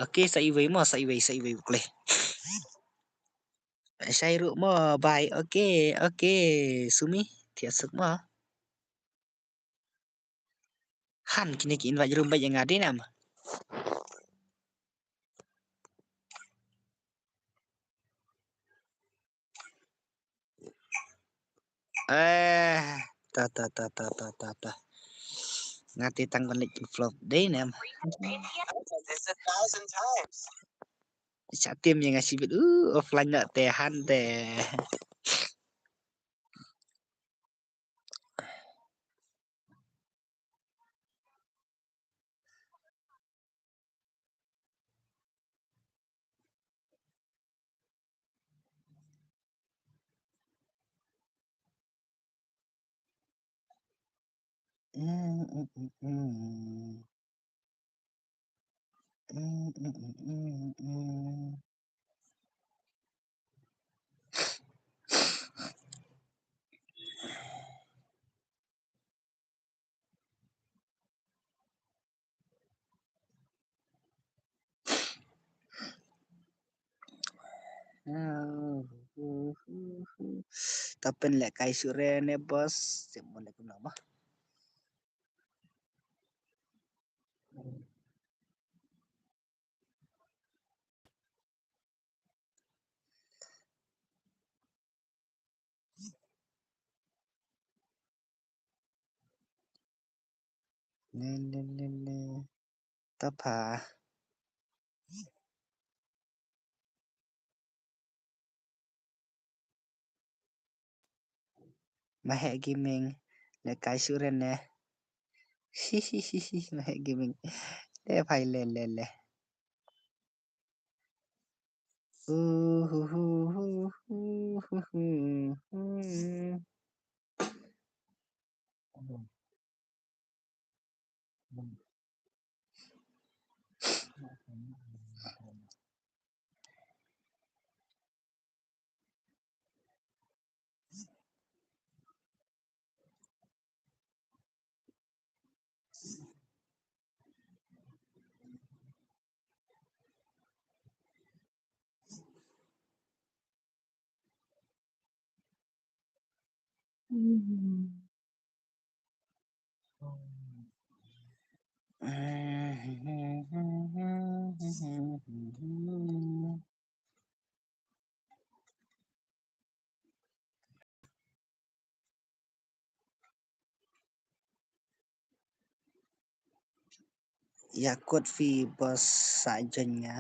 Okay, sa iwei mo, sa iwei, sa iwei u klei. Shai ruh mo, bye. Okay, okay, Sumi, thiah suk mo. Han kine ki invite room bad ïa nga dei nam. Eh, ta, ta, ta. Nga te tang ban leit flop dei ne em. I've done this a thousand times. Sa tim ïa nga shibit, uh, offline na te han te. Ta pynlehkai shuh re ne boss. Sep mo ne kumno mo. Le, le, le, le. Ta pha. Mahek Gaming, lehkai shuh re ne. Hi, hi, hi, hi, Mahek Gaming. Le, phai, le, le, le. Ïa kut phi boss sa join nga.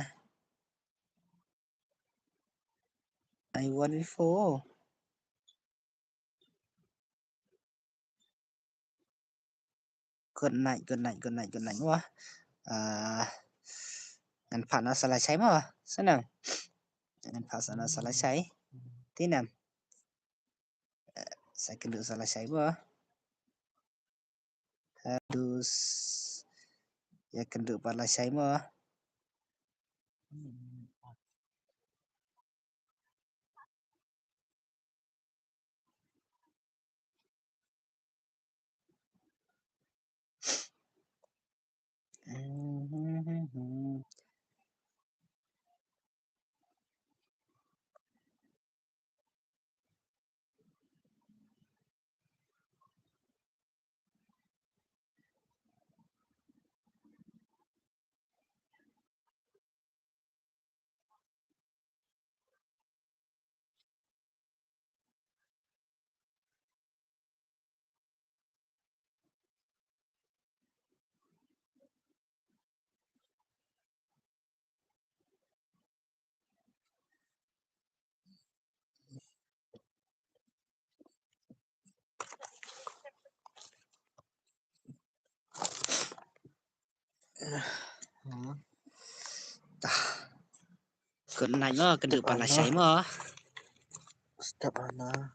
I won before. Good night, good night, good night, good night. Wah. Ah, ngan phah na sa lashai mo. Sana. Ngan phah sa na sa lashai. Tinam. Eh, sa kynduh sa lashai mo. Hadus. Ïa kynduh pat lashai mo. Tah. Good night mo, kynduh pat lashai mo. Step ana.